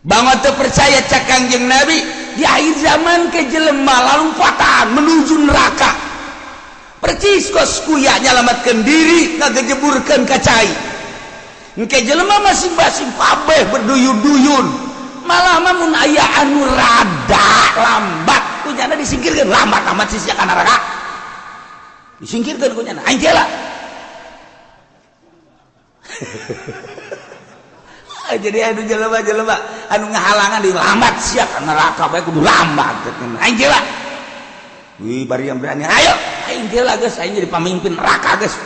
Bangun teu percaya cak Kangjeng Nabi di akhir zaman ke jelema lalumpatan menuju neraka percis kos kuya nyalametkeun diri ngagejeburkeun ka cai. Engke jelema masing-masing kabeh berduyun-duyun, malah mah mun aya anu rada lambat kunyana disingkirkeun, lambat amat sih sia ka neraka, disingkirkeun kunyana aing lah. Jadi anu jelema-jelema anu ngahalangan di lambat sia ka neraka bae kudu lambat aing lah. Wih, bari yang berani ayo aing lah geus, aing jadi pamimpin neraka geus.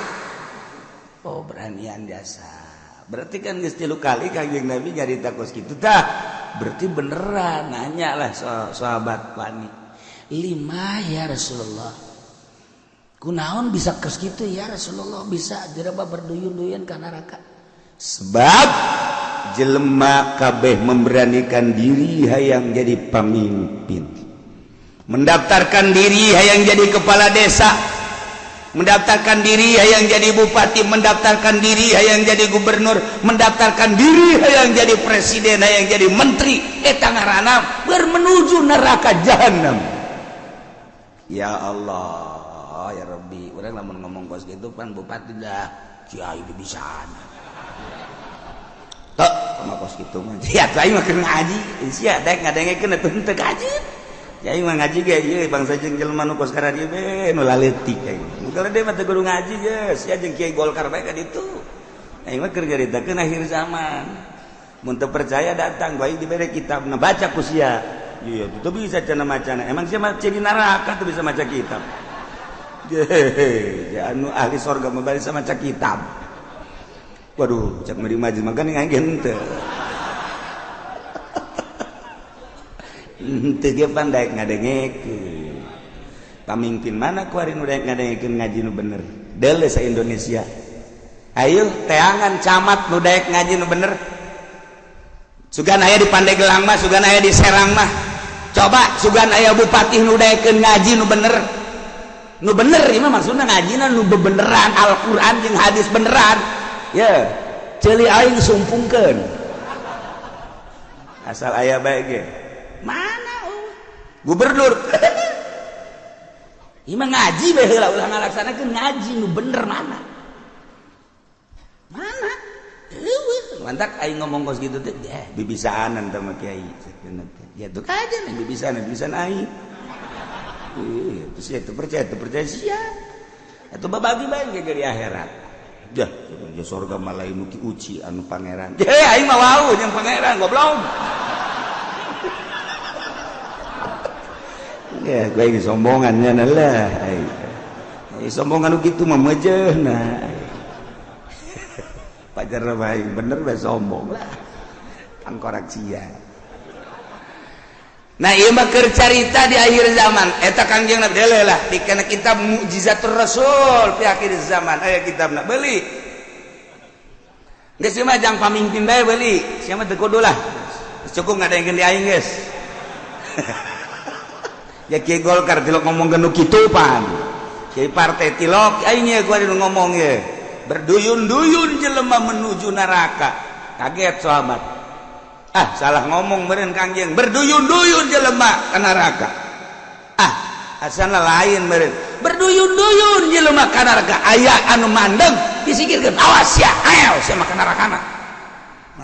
Oh, beranian jasa. Berarti kan geus 3 kali Kangjeng Nabi nyarita kos kitu tah. Berarti beneran nanya lah sahabat wani. Lima ya Rasulullah. Kunaon bisa kos kitu ya Rasulullah, bisa jelema berduyun-duyun ka neraka? Sebab jelema kabeh memberanikan diri hayang jadi pamimpin, mendaftarkan diri hayang jadi kepala desa, Mendaftarkan diri hayang jadi bupati, mendaftarkan diri hayang jadi gubernur, mendaftarkan diri hayang jadi presiden, hayang jadi menteri, eta ngaranna menuju neraka jahanam. Ya Allah, ya Rabbi, urang lamun ngomong kos gitu pan bupati dah kiai bisaan. Tok, mah kos kitu mah. Sia aing mah keur ngaji, sia daek ngadengekeun atuh henteu ngaji. Aing mah ngaji ge ieu bangsa jeung jelema nu kos karadieu be nu laletik aing. Mun deui mah teu kudu ngaji ge, sia jeung kiai Golkar bae ka ditu. Aing mah keur nyaritakeun akhir zaman. Mun teu percaya datang bae dibere kitabna baca ku sia. Iya, teu bisa cenah macana. Emang sia mah di neraka teu bisa maca kitab. Ye, anu ahli sorga mah bisa maca kitab. Waduh, cak meri majlis mah geuning aing ge henteu. Henteu ge pan daek ngadengekeun. Pamimpin mana kuari nu daek ngadengekeun ngaji nu bener? Deuleu sa Indonesia. Ayo teangan camat nu daek ngaji nu bener. Sugan aya di Pandeglang mah, sugan aya di Serang mah. Coba sugan aya bupati nu daekeun ngaji nu bener. Nu bener ieu mah maksudna ngajina nu bebeneran Al-Qur'an jeung hadis beneran. Ya, ceuli aing sumpungkeun. Asal aya bae ge. Mana gubernur? Ieu mah ngaji bae heula ulah ngalaksanakeun ngaji nu bener mana? Mana? Eueuh, mantak aing ngomong kos kitu teh bibisaanan teh mah kiai. Ya tuh kajen bibisaanan, bibisaan aing. Ih, terus ya teu percaya sia. Atuh babagi bae ge di akhirat. Jah, ya sorga mah lain nu ki uci anu pangeran. Ye, aing mah wau jeung pangeran goblok. Ya, gue ini sombongannya lah. Sombongan gitu mah mejeuhna. Pajar bae bener bae sombong lah. Tangkorak sia. Nah, ieu mah keur carita di akhir zaman. Eta Kangjeng Nabi deuleu lah di kana kitab Mukjizatur Rasul fi akhir zaman. Aya kitabna beuli. Geus mah jang pamimpin bae beuli. Sia mah teu kudu lah. Cukup ngadengkeun di aing geus. Ya kiai Golkar tilok ngomong nu kitu pan. Kiai partai tilok aing ye gua ngomong ye. Berduyun-duyun jelema menuju neraka. Kaget sahabat. Ah, salah ngomong meureun Kangjeng. Berduyun-duyun jelema ka neraka. Ah, asana lain meureun. Berduyun-duyun jelema ka neraka. Aya anu mandeg disingkirkeun. Awas ya, ayo sia mah ka nerakana.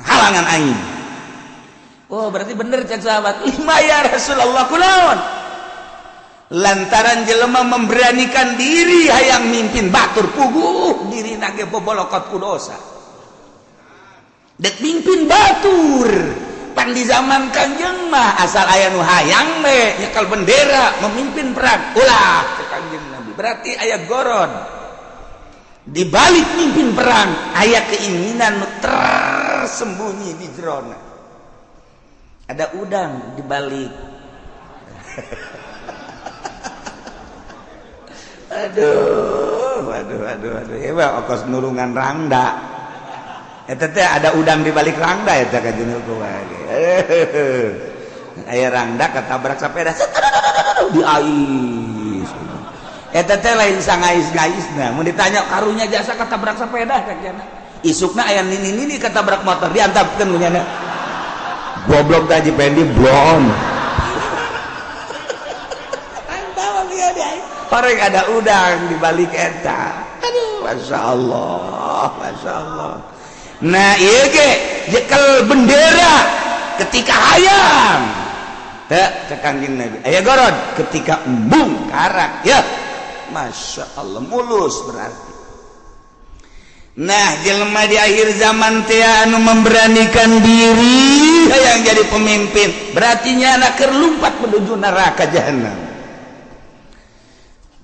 Halangan aing. Oh, berarti bener cek sahabat. Lima ya Rasulullah kunaon? Lantaran jelema memberanikan diri hayang mimpin batur puguh diri nage bobolokot ku dosa. Dek mimpin batur pan di zaman Kangjeng mah asal aya nu hayang we nyekal bendera memimpin perang ulah cek Kangjeng Nabi. Berarti aya goron di balik mimpin perang aya keinginan nu tersembunyi di jerona. Ada udang di balik. Aduh, aduh, aduh, aduh. Ya, okos nulungan rangda. Eta teh ada udang di balik rangda eta ka jeuneu kumaha ge. Aya rangda katabrak sapeda di ais. Eta teh lain sangais-gaisna. Mun ditanya karunya jasa katabrak sepeda ka jana. Isukna aya nini-nini katabrak motor diantapkeun ku nyana. Goblok teh Haji Pendi blon. Orang ada udang di balik eta. Aduh, masya Allah, masya Allah. Nah, iya ge jekel bendera ketika hayang. Teu cek Kangjeng Nabi. Aya gorod ketika embung karak ya. Masya Allah mulus berarti. Nah, jelema di akhir zaman teh anu memberanikan diri hayang jadi pemimpin, berarti nya keur lumpat menuju neraka jahanam.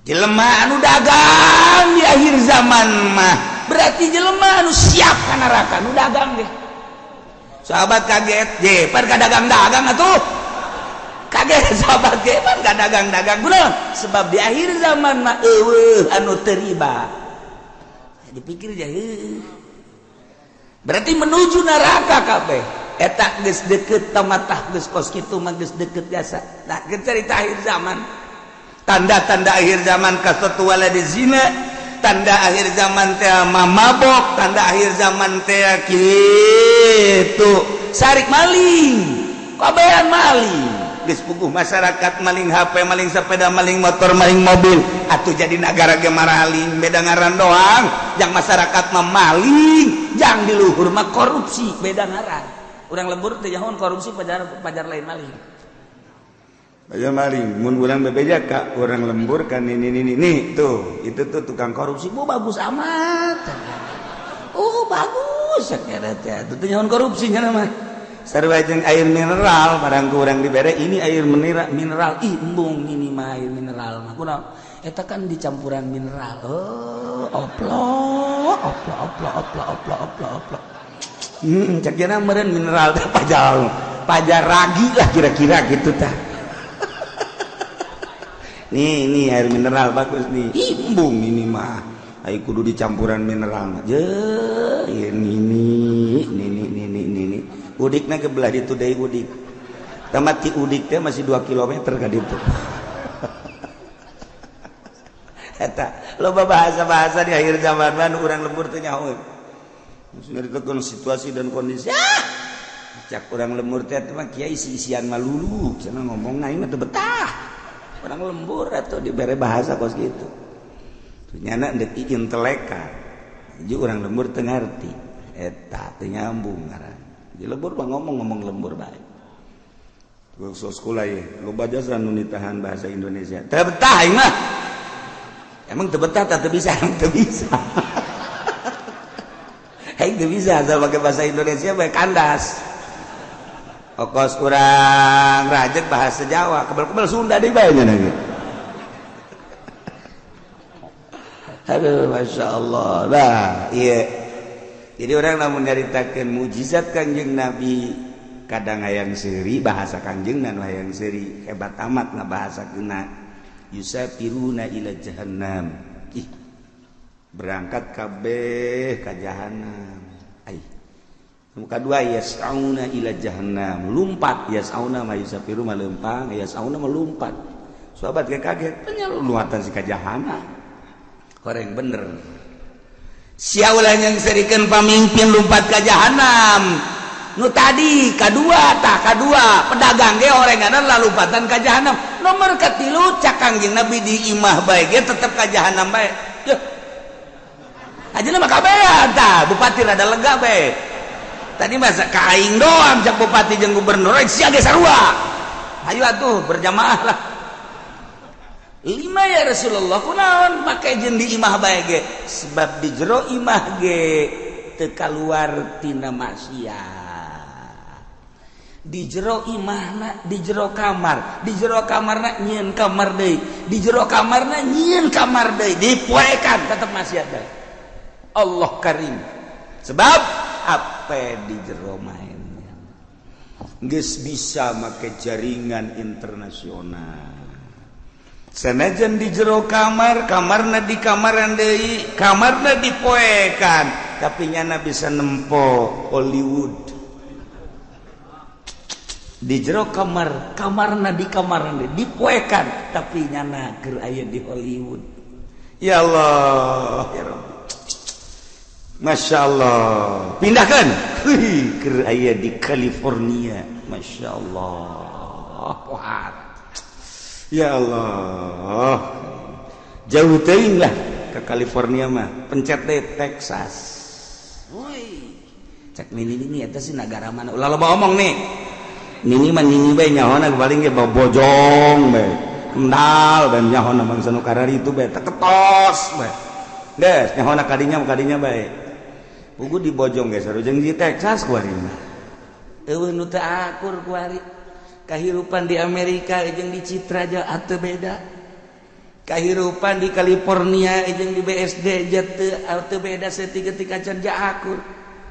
Jelema anu dagang di akhir zaman mah berarti jelema anu siap ka neraka nu dagang deh. Sahabat kaget, je pan ka dagang-dagang atuh. Kaget sahabat ge pan ka dagang-dagang kunaon? Sebab di akhir zaman mah eueuh anu teu riba. Dipikir je heuh. Berarti menuju neraka kabeh. Eta geus deukeut tamatah geus kos kitu mah geus deukeut jasa. Nah, geus carita akhir zaman. Tanda-tanda akhir zaman kasatu waladi zina, Tanda akhir zaman teh mabok, tanda akhir zaman teh kitu sarik maling, kabehan maling. Geus puguh masyarakat maling HP, maling sepeda, maling motor, maling mobil. Atuh jadi nagara ge maraling, beda ngaran doang. Jang masyarakat mah maling, jang di luhur mah korupsi, beda ngaran. Urang lembur teh nyahoan korupsi, pajar pajar lain maling. Ayo maling, mun urang bebeja ka urang lembur kan ini nih tuh, itu tuh tukang korupsi, bu bagus amat. Oh bagus, sakira teh. Itu nyahoan korupsi nya mah. Sarua jeung air mineral, barang ku urang dibere ini air mineral, mineral ih embung ini mah air mineral mah. Kunaon? Eta kan dicampuran mineral. Oh, oplo, oplo, oplo, oplo, oplo, oplo, oplo. Cek jana meureun mineral teh pajar pajar ragi lah kira-kira gitu tah. Nih, ini air mineral bagus nih. Embung ini mah. Ayo kudu dicampuran mineral mah. Je, ini ini. Udikna ke belah ditu deui udik. Tamat ti udik teh masih 2 km ka ditu. Eta loba bahasa-bahasa di akhir zaman mah urang lembur teh nyaho. Nyaritakeun situasi dan kondisi. Ah! Cak urang lembur teh mah kiai isi-isian malulu, cenah ngomong aing mah teu betah. Orang lembur atau dibere bahasa kos gitu. Nyana deuk intelekan. Jadi orang lembur teu ngarti. Eta teu nyambung ngaran. Di lembur mah ngomong-ngomong lembur bae. Sok sekolah ye, loba jasa nu nitahan bahasa Indonesia. Teu betah aing mah. Emang teu betah tah teu bisa, emang teu bisa. Aing teu bisa asal pakai bahasa Indonesia bae kandas. Okos urang rajek bahasa Jawa, kebel-kebel Sunda deui bae nya lagi. Aduh, Masya Allah. Nah, iya. Jadi orang lamun nyaritakeun mujizat Kangjeng Nabi, kadang hayang seuri bahasa Kangjeng dan hayang seuri hebat amat ngabahasakeunna. Yusafiruna ila jahannam. Ih, berangkat kabeh ka jahannam. Ai. Muka dua yas'auna ila jahannam, lumpat yas'auna ma yusafiru ma lempang, yas'auna ma lumpat. Sahabat ge kaget, penyaluatan si ka jahannam. Koreng bener. Sia ulah nyangserikeun pamimpin lumpat ka jahannam. Nu tadi kadua tah kadua pedagang ge orenganan lalumpatan ka jahannam. Nomor katilu cak Kangjeng Nabi di imah bae ge tetep ka jahannam bae. Yuh. Ajeuna mah kabehan tah, bupati rada lega bae. Tadi masa ka aing doang cak bupati jeung gubernur, sia ge sarua. Ayo atuh berjamaah lah. Lima ya Rasulullah kunaon make jeung di imah bae ge? Sebab di jero imah ge teu kaluar tina maksiat. Di jero imahna, di jero kamar, di jero kamarna nyieun kamar deui, di jero kamarna nyieun kamar deui, dipoekan tetep maksiat deui. Allah karim. Sebab apa di jero mainnya geus bisa make jaringan internasional. Sanajan di jero kamar, kamarna di kamaran deui, kamarna dipoekan, tapi nyana bisa nempo Hollywood. Di jero kamar, kamarna di kamaran deui, dipoekan, tapi nyana keur aya di Hollywood. Ya Allah, ya Rabbi. Masya Allah, pindahkan keur aya di California. Masya Allah, pohar. Ya Allah, jauh teuing lah ke California mah, pencet deh Texas. Woi, cek nini nini eta sih nagara mana? Ulah loba omong nih. Nini mah nini bae nyahona paling ge bojong bae. Kendal dan nyahona bangsa nu kararitu bae teketos bae. Geus nyahona kadinya kadinya bae. Pugu di bojong geus sarua jeung di Texas kuari mah. Eueuh nu teu akur kuari. Kahirupan di Amerika jeung di Citra aja ateu beda. Kahirupan di California jeung di BSD aja teu beda saeutik-eutik acan ja akur.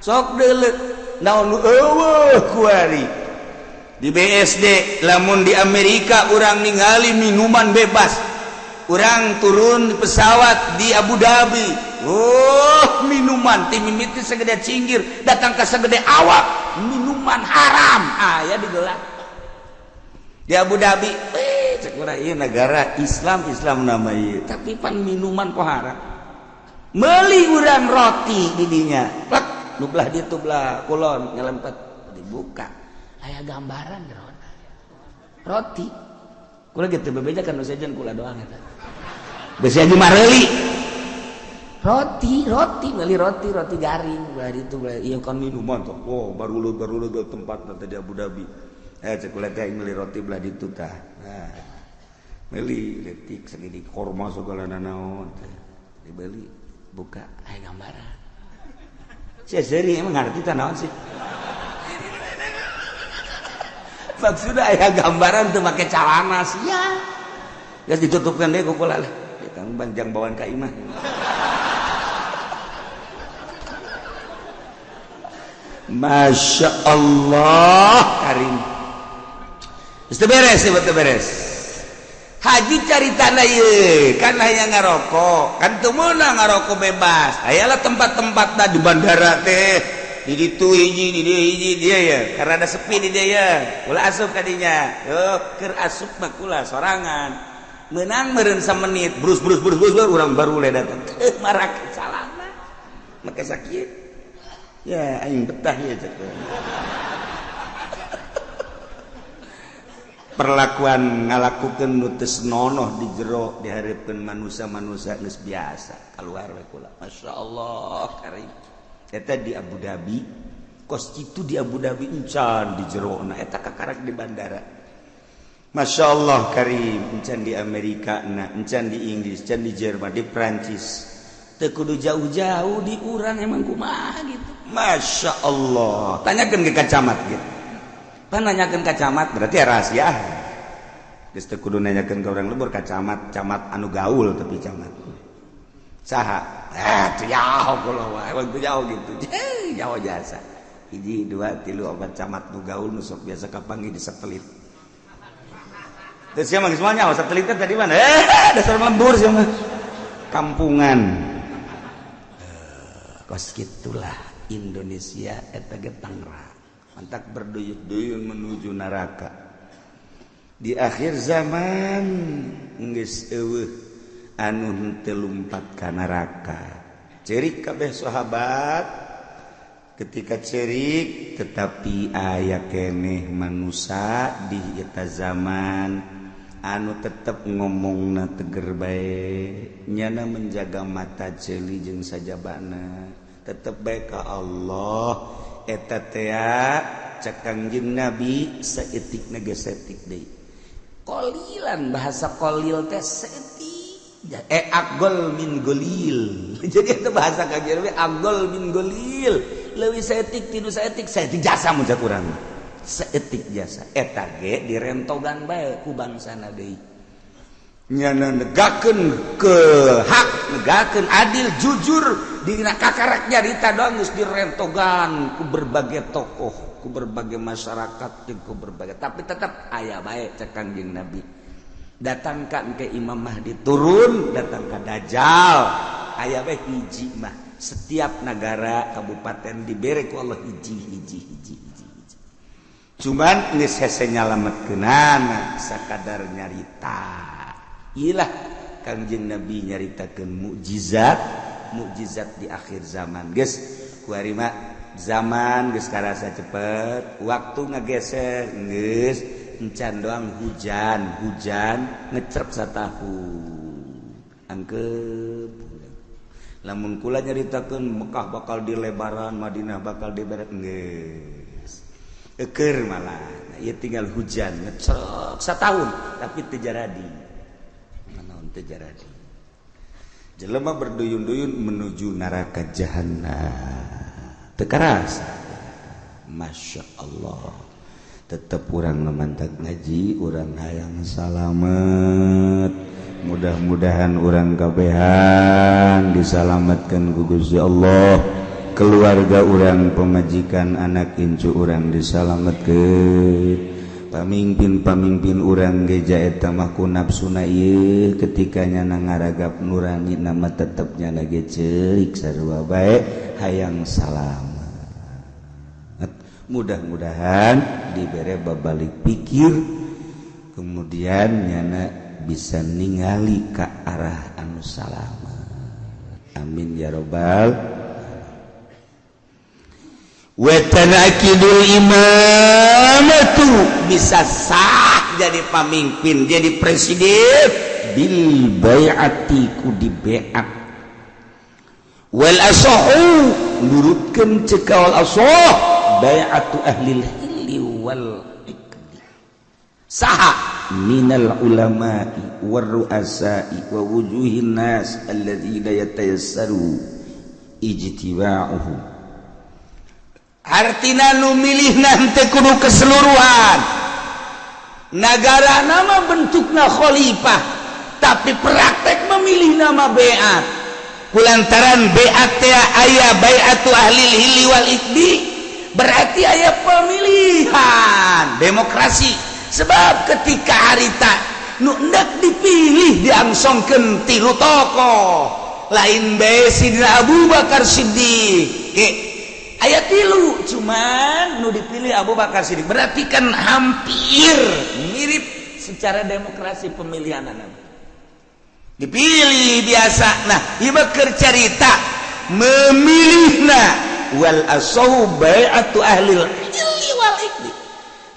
Sok deuleu naon nu eueuh kuari. Di BSD lamun di Amerika urang ningali minuman bebas. Urang turun di pesawat di Abu Dhabi. Oh, minuman ti mimiti segede cinggir datang ka segede awak, minuman haram aya digelar. Di Abu Dhabi, cek urang ieu negara Islam, Islam nama ieu, tapi pan minuman pohara. Meuli urang roti di dinya. Plek, nu belah ditu belah kulon nyelempet dibuka. Aya gambaran jerona. Roti. Kula gitu bebeja kan nu sejen kula doang eta. Besi aja mareuli. Roti, roti, meuli roti, roti garing belah ditu belah ieu kan minuman tuh. Oh, baru lu tempat tadi Abu Dhabi. Cek kula teh meuli roti belah ditu tah. Nah, meuli letik segini korma segala nanaon teh. Dibeli buka aya gambaran. Sia seuri emang ngarti tah naon sih? Maksudna aya gambaran teu make calana sia. Geus ditutupkeun deui ku kula lah. Ditang banjang bawaan ka imah. Masya Allah karim. Geus teu beres, teu beres. Haji cari tanah ieu, kan hayang ngarokok, kan teu meunang ngarokok bebas. Ayalah tempat-tempatna di bandara teh, di ditu hiji, di dieu hiji dia ya, karena ada sepi di dia ya. Kula asup ka dinya. Yeuh, keur asup mah kula sorangan. Meunang meureun samenit, brus brus brus brus urang baru le datang. Marak salana. Make sakieu. Ya aing betah ya cek. Perlakuan ngalakukeun nu teu senonoh di jero dihareupeun manusia-manusia geus biasa keluar we kula. Masyaallah karim. Eta di Abu Dhabi, kos kitu di Abu Dhabi encan di jerona eta kakarak di bandara. Masyaallah karim, encan di Amerika na, encan di Inggris, encan di Jerman, di Prancis. Teu kudu jauh-jauh di urang emang kumaha gitu. Masya Allah. Tanyakan ke kacamat gitu. Pan nanyakan ka camat berarti ya rahasia. Geus teu kudu nanyakeun ka urang lembur ka camat, camat anu gaul tapi camat. Saha? Teu jauh kula wae, emang teu jauh gitu. Jauh jasa. Hiji, dua, tilu, opat camat nu gaul nu sok biasa kapanggih di satelit. Terus sia mah geus moal nyaho satelit teh tadi mana? Dasar lembur sia mah. Kampungan. Kos kitulah Indonesia eta ge Tangerang. Mantak berduyun-duyun menuju neraka. Di akhir zaman geus eueuh anu henteu lumpat ka neraka. Cerik kabeh sahabat ketika cerik tetapi aya keneh manusa di eta zaman anu tetep ngomongna teger bae, nyana menjaga mata ceuli jeung sajabana, tetep bae ka Allah. Eta tea cek Kangjeng Nabi saeutikna ge saeutik deui. Qalilan bahasa qalil teh saeutik. Agol min golil. Jadi eta bahasa Kangjeng Nabi agol min golil. Leuwih saeutik tinu saeutik, saeutik jasa mun cek urang. Saeutik jasa. Eta ge direntogan bae ku bangsana deui. Nyana negakeun ke hak, negakeun adil, jujur dina kakarak nyarita doang geus direntogan ku berbagai tokoh, ku berbagai masyarakat, jeung ku berbagai, tapi tetap aya bae cek Kangjeng Nabi. Datangkan ke Imam Mahdi turun, datang ka Dajjal, aya bae hiji mah. Setiap negara kabupaten dibere ku Allah hiji hiji hiji hiji. Cuman geus hese nyalametkeunana sakadar nyarita. Ilah Kangjeng Nabi nyaritakeun mukjizat, mukjizat di akhir zaman. Geus kuari mah zaman geus karasa cepet, waktu ngageser geus encan doang hujan, hujan ngecerp satahun. Angkep. Lamun kula nyaritakeun Mekah bakal dilebaran, Madinah bakal diberet geus. Eukeur malah. Nah, ieu tinggal hujan ngecerp satahun tapi teu jaradi. Terjadi. Jelema berduyun-duyun menuju neraka jahanam. Teu karasa. Masya Allah. Tetep urang ngemantak ngaji, urang hayang salamet. Mudah-mudahan urang kabehan disalametkeun ku Gusti Allah. Keluarga urang, pemajikan, anak incu urang disalametkeun. Pamimpin-pamimpin urang geja eta mah ku nafsuna ieu ketika nyana ngaragap nurani nama tetep nyana ge ceurik sarua bae hayang salamet. Mudah-mudahan dibere babalik pikir kemudian nyana bisa ningali ka arah anu salamet. Amin ya robbal. Wa tanakidul imamatu bisa sah jadi pamimpin, jadi presiden bil bai'ati ku di bai'at. Wal asahu nurutkeun ceuk kaul asah bai'atu ahlil hilli wal iqdi. Saha minal ulama'i war ru'asa'i wa wujuhin nas alladzina yatayassaru ijtiba'uhu. Artina nu milihna henteu kudu keseluruhan. Nagara nama bentukna khalifah, tapi praktek memilih nama beat. Kulantaran beat teh aya bai'atu ahlil hilli wal iqdi, berarti aya pemilihan demokrasi. Sebab ketika harita nu hendak dipilih diangsongkeun tilu tokoh, lain bae Sidina Abu Bakar Siddiq. Ayat tilu cuman nu dipilih Abu Bakar Siddiq, berarti kan hampir mirip secara demokrasi pemilihan anak dipilih biasa. Nah ieu keur carita memilihna wal asahu bai'atu ahlil ilmi wal iqdi.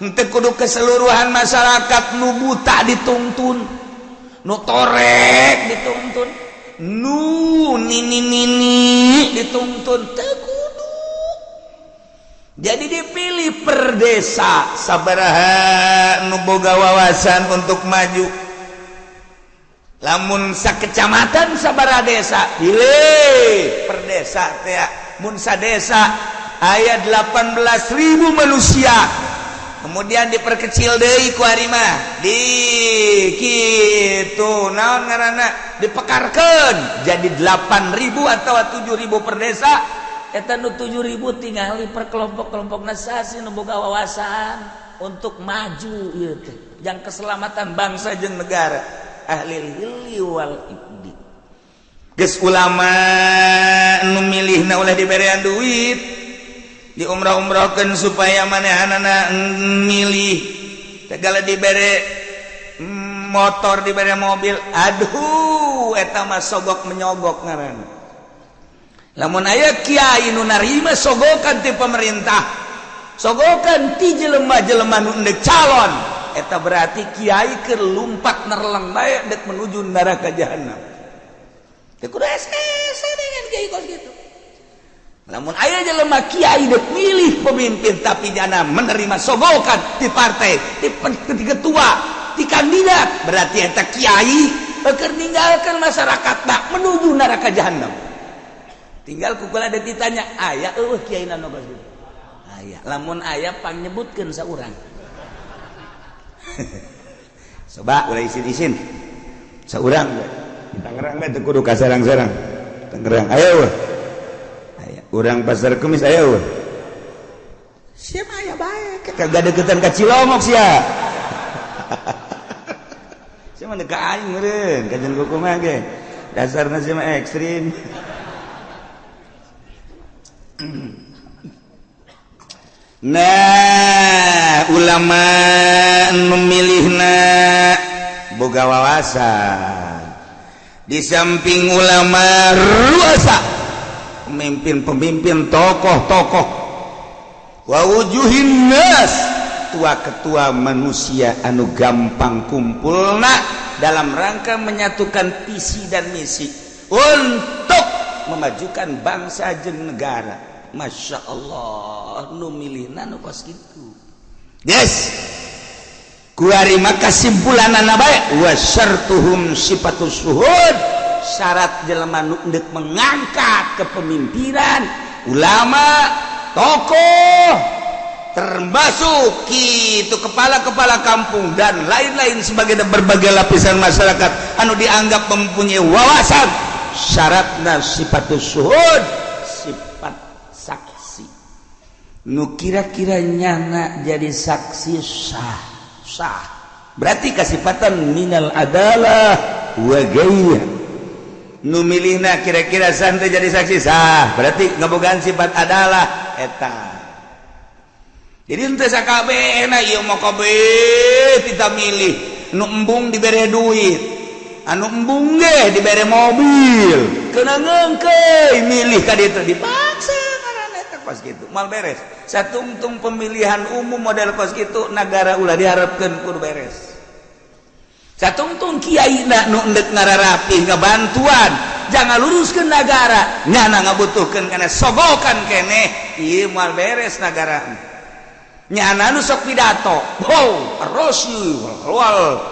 Henteu kudu keseluruhan masyarakat nu buta dituntun, nu torek dituntun, nu nini nini dituntun, teu kudu. Jadi dipilih per desa sabaraha nu boga wawasan untuk maju. Lamun sakecamatan sabaraha desa, pilih per desa teh. Mun sadesa aya 18.000 manusia. Kemudian diperkecil deui ku ari mah. Di kitu naon ngaranna dipekarkeun jadi 8.000 atau 7.000 per desa. Eta nu 7.000 tingali per kelompok-kelompok nasasi nu boga wawasan untuk maju ieu teh jang keselamatan bangsa jeung negara. Ahli hilli wal iqdi. Geus ulama nu milihna ulah diberean duit, diumrah-umrahkeun supaya manehanana milih. Segala dibere motor, dibere mobil, aduh eta mah sogok menyogok ngaranna. Lamun aya kiai nu narima sogokan ti pemerintah, sogokan ti jelema-jelema nu endek calon, eta berarti kiai keur lumpat nerleng bae dek menuju neraka jahanam. Teu kudu hese dengan kiai kos kitu. Lamun aya jelema kiai dek milih pemimpin tapi jana menerima sogokan ti partai, ti ketua, ti kandidat, berarti eta kiai keur ninggalkeun masyarakat tak menuju neraka jahanam. Tinggal kukula ada ditanya, aya eueuh kiai nu kos kitu. Aya, lamun aya pangnyebutkeun saurang. Coba ulah isin-isin. Saurang we. Tangerang we teu kudu ka serang-serang. Tangerang aya eueuh. Aya. Urang Pasar Kemis aya eueuh. Sia mah aya bae, kagak deketan ka Cilongok sia. Sia mah ka aing meureun, kajen kumaha ge. Dasarna sia mah ekstrim. Nah, ulama memilihna boga wawasan. Di samping ulama ruasa, pemimpin-pemimpin, tokoh-tokoh, wa wujuhin nas, ketua-ketua manusia anu gampang kumpulna dalam rangka menyatukan visi dan misi untuk memajukan bangsa jeung negara. Masya Allah, nu milihna nu kos kitu. Yes. Kuari maka kesimpulanana bae wa syartuhum sifatus suhud, syarat jelema nu endek mengangkat kepemimpinan ulama, tokoh, termasuk kitu kepala-kepala kampung dan lain-lain sebagai berbagai lapisan masyarakat anu dianggap mempunyai wawasan, syaratna sifatus suhud, sifat saksi. Nu kira-kira nyana jadi saksi sah, sah. Berarti kasifatan minal adalah wa ghairiha. Nu milihna kira-kira santai jadi saksi sah, berarti ngabogaan sifat adalah eta. Jadi henteu sakabehna ieu mah kabeh kita milih, nu embung dibere duit. Anu embung ge dibere mobil. Kena ngeungkeuy milih ka ditu dipaksa ngaranna eta kos kitu. Moal beres. Satungtung pemilihan umum model kos kitu nagara ulah diharapkeun kudu beres. Satungtung kiai na nu endek ngararapih ngabantuan, jangan luruskeun nagara, nyana ngabutuhkeun kana sogokan keneh, ieu moal beres nagara. Nyana nu sok pidato, wow, arosy, wal,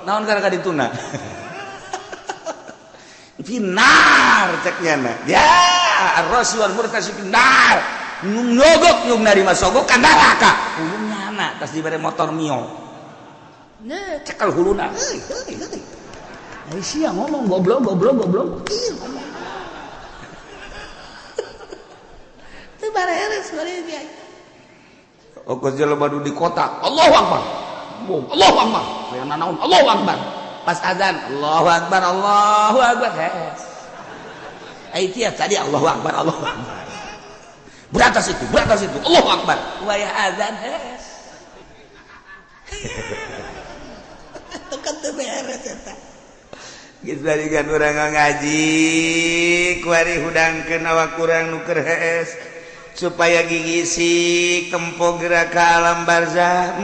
naon gara kadituna. Finar cek nyana. Ya, arosy wal murtasi finar. Nyogok nyug narima sogokan neraka. Hulu nyana tas dibere motor Mio. Nah, cekal huluna. Heuy, heuy, heuy. Ai sia ngomong goblok goblok goblok. Ieu ngomong. Teu bareres bari dia. Okos jelema nu di kota, Allahu Akbar. Allahu Akbar. Aya nanaon Allahu Akbar. Pas azan, Allahu Akbar, Allahu Akbar. Hees. Ai tia tadi Allahu Akbar, Allahu Akbar. Berantas itu, Allahu Akbar. Wayah azan hees. Kan teu beres eta. Geus balikan urang ngaji, kuari hudangkeun awak urang nu keur hees supaya gigisik tempo gerak ka alam barzah.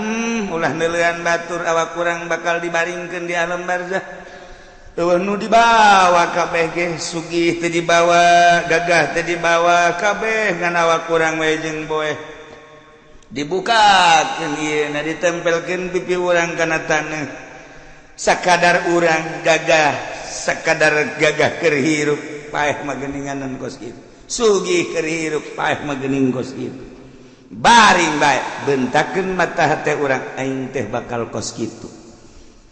Ulah neuleuan batur awak urang bakal dibaringkeun di alam barzah. Eueuh nu dibawa kabeh ge sugih teu dibawa, gagah teu dibawa kabeh ngan awak urang we jeung boeh. Dibukakeun ieu na ditempelkeun pipi urang kana taneuh. Sakadar urang gagah, sakadar gagah keur hirup paeh mah geuninganan kos kitu. Sugih keur hirup paeh mah geuning kos kitu. Baring bae bentakeun mata hate urang aing teh bakal kos kitu.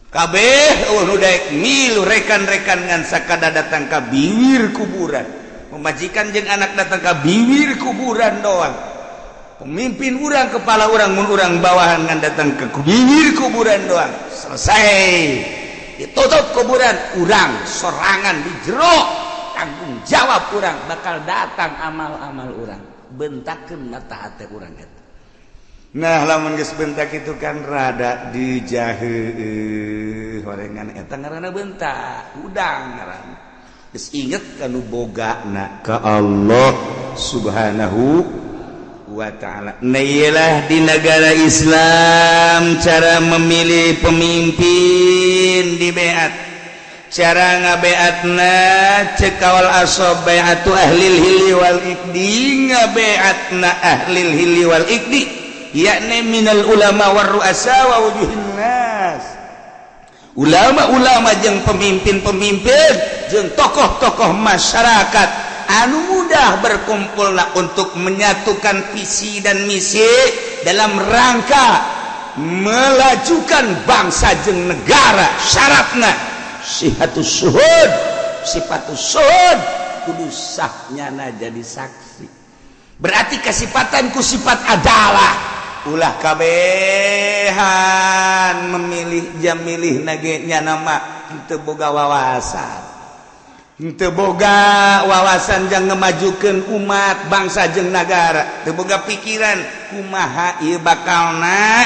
Kabeh eueuh nu daek milu rekan-rekan ngan sakadar datang ka bibir kuburan. Pamajikan jeung anak datang ka bibir kuburan doang. Pemimpin urang kepala urang mun urang bawahan ngan datang ke bibir kuburan doang. Selesai. Ditutup kuburan urang sorangan di jero tanggung jawab urang bakal datang amal-amal urang. Bentakeun mata hate urang eta. Nah, lamun geus bentak itu kan rada dijaheeh horengan eta ngaranna bentak, udang ngaranna. Geus inget kanu bogana ka Allah Subhanahu wa ta'ala. Nah, iyalah di negara Islam cara memilih pemimpin di beat. Cara ngabeatna cek kawal asob bai'atu ahlil hilli wal iqdi, ngabeatna ahlil hilli wal iqdi yakni minal ulama war ru'asa wa wujuhin nas. Ulama-ulama jeung pemimpin-pemimpin jeung tokoh-tokoh masyarakat anu mudah berkumpulna untuk menyatukan visi dan misi dalam rangka melajukan bangsa jeung negara. Syaratna sihatus syuhud, sifatus syuhud, kudu sahnyana jadi saksi. Berarti kesipatan ku sifat adalah ulah kabehan memilih jam milih nage nyana mah teu boga wawasan. Teu boga wawasan jang ngemajukeun umat bangsa jeung nagara. Teu boga pikiran kumaha ieu bakalna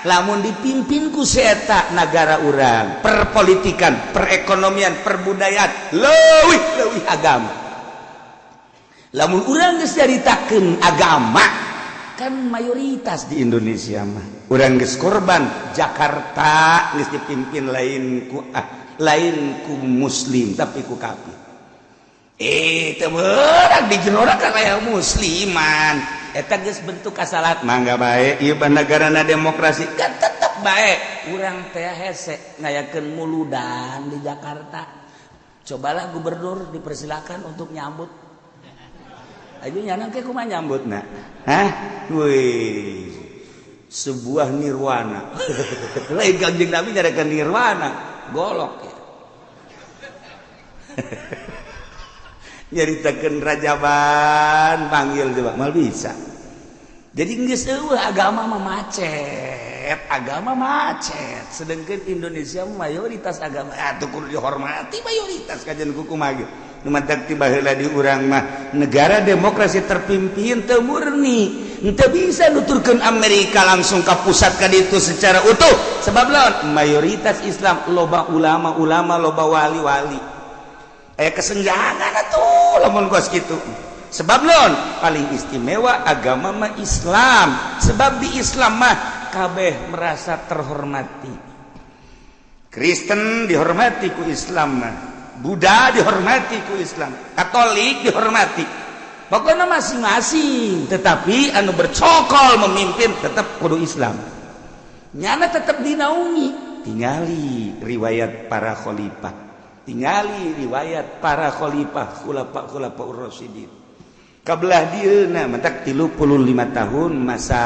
lamun dipimpin ku si eta nagara urang, perpolitikan, perekonomian, perbudayaan, leuwih-leuwih agama. Lamun urang geus nyaritakeun agama kan mayoritas di Indonesia mah urang geus korban Jakarta geus dipimpin lain ku lain ku muslim tapi ku kafir. Teu meurang di jero kan aya musliman. Eta geus bentuk kasalat mangga bae ieu negarana demokrasi kan tetep bae. Urang teh hese ngayakeun muludan di Jakarta. Cobalah gubernur dipersilakan untuk nyambut. Ayo nyana ke kumaha nyambutna? Hah? Wih. Sebuah nirwana. Lain Kangjeng Nabi nyarekan nirwana, golok ya. Nyaritakeun rajaban panggil coba mal bisa. Jadi geus eueuh agama mah macet, agama macet. Sedangkan Indonesia mayoritas agama atuh kudu dihormati mayoritas kajian kumaha ge. Nu mantak ti baheula di urang mah negara demokrasi terpimpin teu murni. Henteu bisa nuturkeun Amerika langsung ka pusat ka ditu secara utuh. Sebab lawan mayoritas Islam, loba ulama-ulama, loba wali-wali. Aya kesenjangan atuh lamun kos kitu. Sebab lawan paling istimewa agama mah Islam. Sebab di Islam mah kabeh merasa terhormati. Kristen dihormati ku Islam mah, Buddha dihormati ku Islam, Katolik dihormati. Pokoknya masing-masing, tetapi anu bercokol memimpin tetap kudu Islam. Nyana tetap dinaungi. Tingali riwayat para khalifah, tingali riwayat para khalifah, khulafa khulafa rasyidin. Kabelah dieuna mentak 35 tahun masa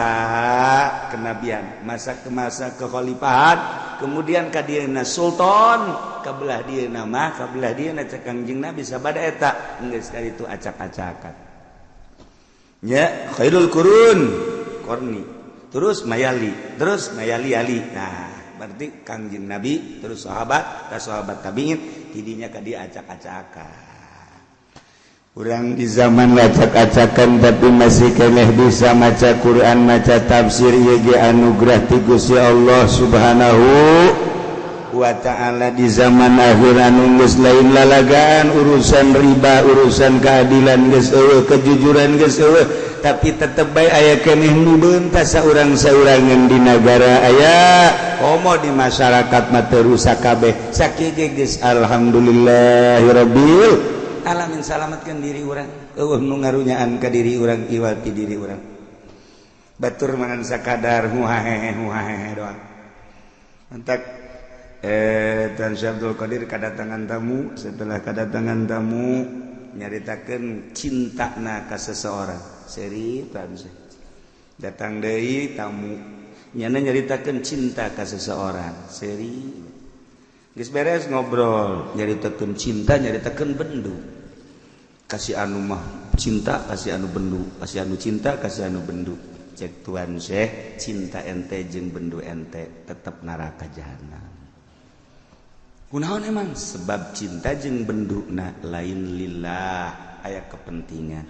kenabian, masa ke masa kekhalifahan, kemudian ka dieuna sultan, kabelah dieuna mah kabelah dieuna cek Kangjeng Nabi sabada eta geus itu acak-acakan. Nya khairul qurun qarni, terus mayali, terus mayali ali. Nah, berarti Kangjeng Nabi terus sahabat, ka sahabat tabiin tidinya ka dia acak-acakan. Urang di zaman acak-acakan tapi masih keneh bisa maca Quran, maca tafsir, ieu ge anugerah ti Gusti Allah Subhanahu wa ta'ala. Di zaman akhir anu geus lain lalagaan, urusan riba, urusan keadilan geus eueuh, kejujuran geus eueuh, tapi tetep bae aya keneh nu beuntas saurang-saurangan di nagara, aya komo di masyarakat mah teu rusak kabeh. Sakieu ge geus alhamdulillahirabbil alamin, salamatkan diri urang, eueuh nu ngarunyaan ka diri urang iwal ti diri urang. Batur mangan sakadar huhahehe huhahehe doang. Entak Tuan Syekh Abdul Qadir kedatangan tamu, setelah kedatangan tamu nyaritakeun cintana ka seseorang. Seri Tuan Syekh. Datang deui tamu, nyana nyaritakeun cinta ka seseorang. Seri. Geus beres ngobrol, nyaritakeun cinta, nyaritakeun bendu. Kasih anu mah cinta, kasih anu bendu, kasih anu cinta, kasih anu bendu. Cek Tuan Syekh, cinta ente jeung bendu ente tetep neraka jahanam. Kunaon emang? Sebab cinta jeung benduna lain lillah, aya kepentingan.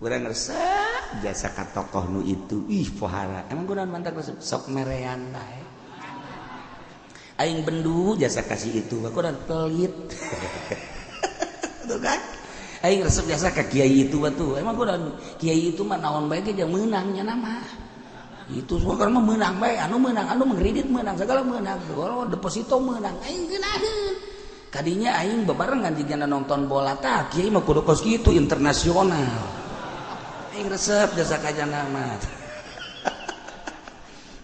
Urang resep jasa ka tokoh nu itu, ih pohara. Emang kunaon mantak resep? Sok merean bae. Aing bendu jasa kasih itu, aku dan pelit. Tuh kan? Aing resep jasa ka kiai itu batu. Emang kunaon kiai itu mah naon bae ge meunang nya nama. Itu semua kan mah meunang bae, anu meunang, anu mengkredit meunang, segala meunang, segala deposito meunang. Aing geunaheun. Kadinya aing bebarengan jigana nonton bola tah, kiai mah kudu kos kitu internasional. Aing resep jasa ka jana mah.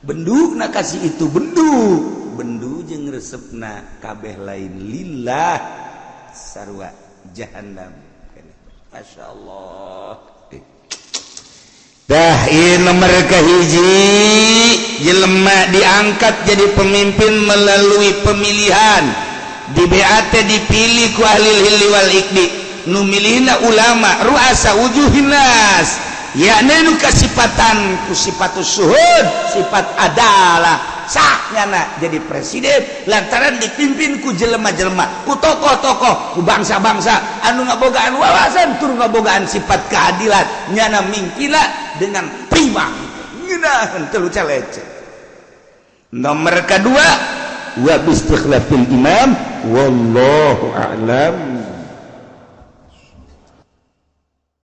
Bendu na kasih itu bendu. Bendu jeung resepna kabeh lain lillah sarua jahannam. Masya Allah. Dah ieu nomor kahiji, jelema diangkat jadi pemimpin melalui pemilihan. Di BAT dipilih ku ahli hilli wal iqdi, nu milihna ulama ruasa wujuhin nas, yakni nu kasipatan ku sifatus suhud, sifat adalah sahnyana jadi presiden lantaran dipimpin ku jelema-jelema, ku tokoh-tokoh, ku bangsa-bangsa anu ngabogaan wawasan tur ngabogaan sifat keadilan, nyana mingkila dengan prima ngeunaheun teu leceh. Nomor kedua wa bi istikhlafil imam, wallahu a'lam.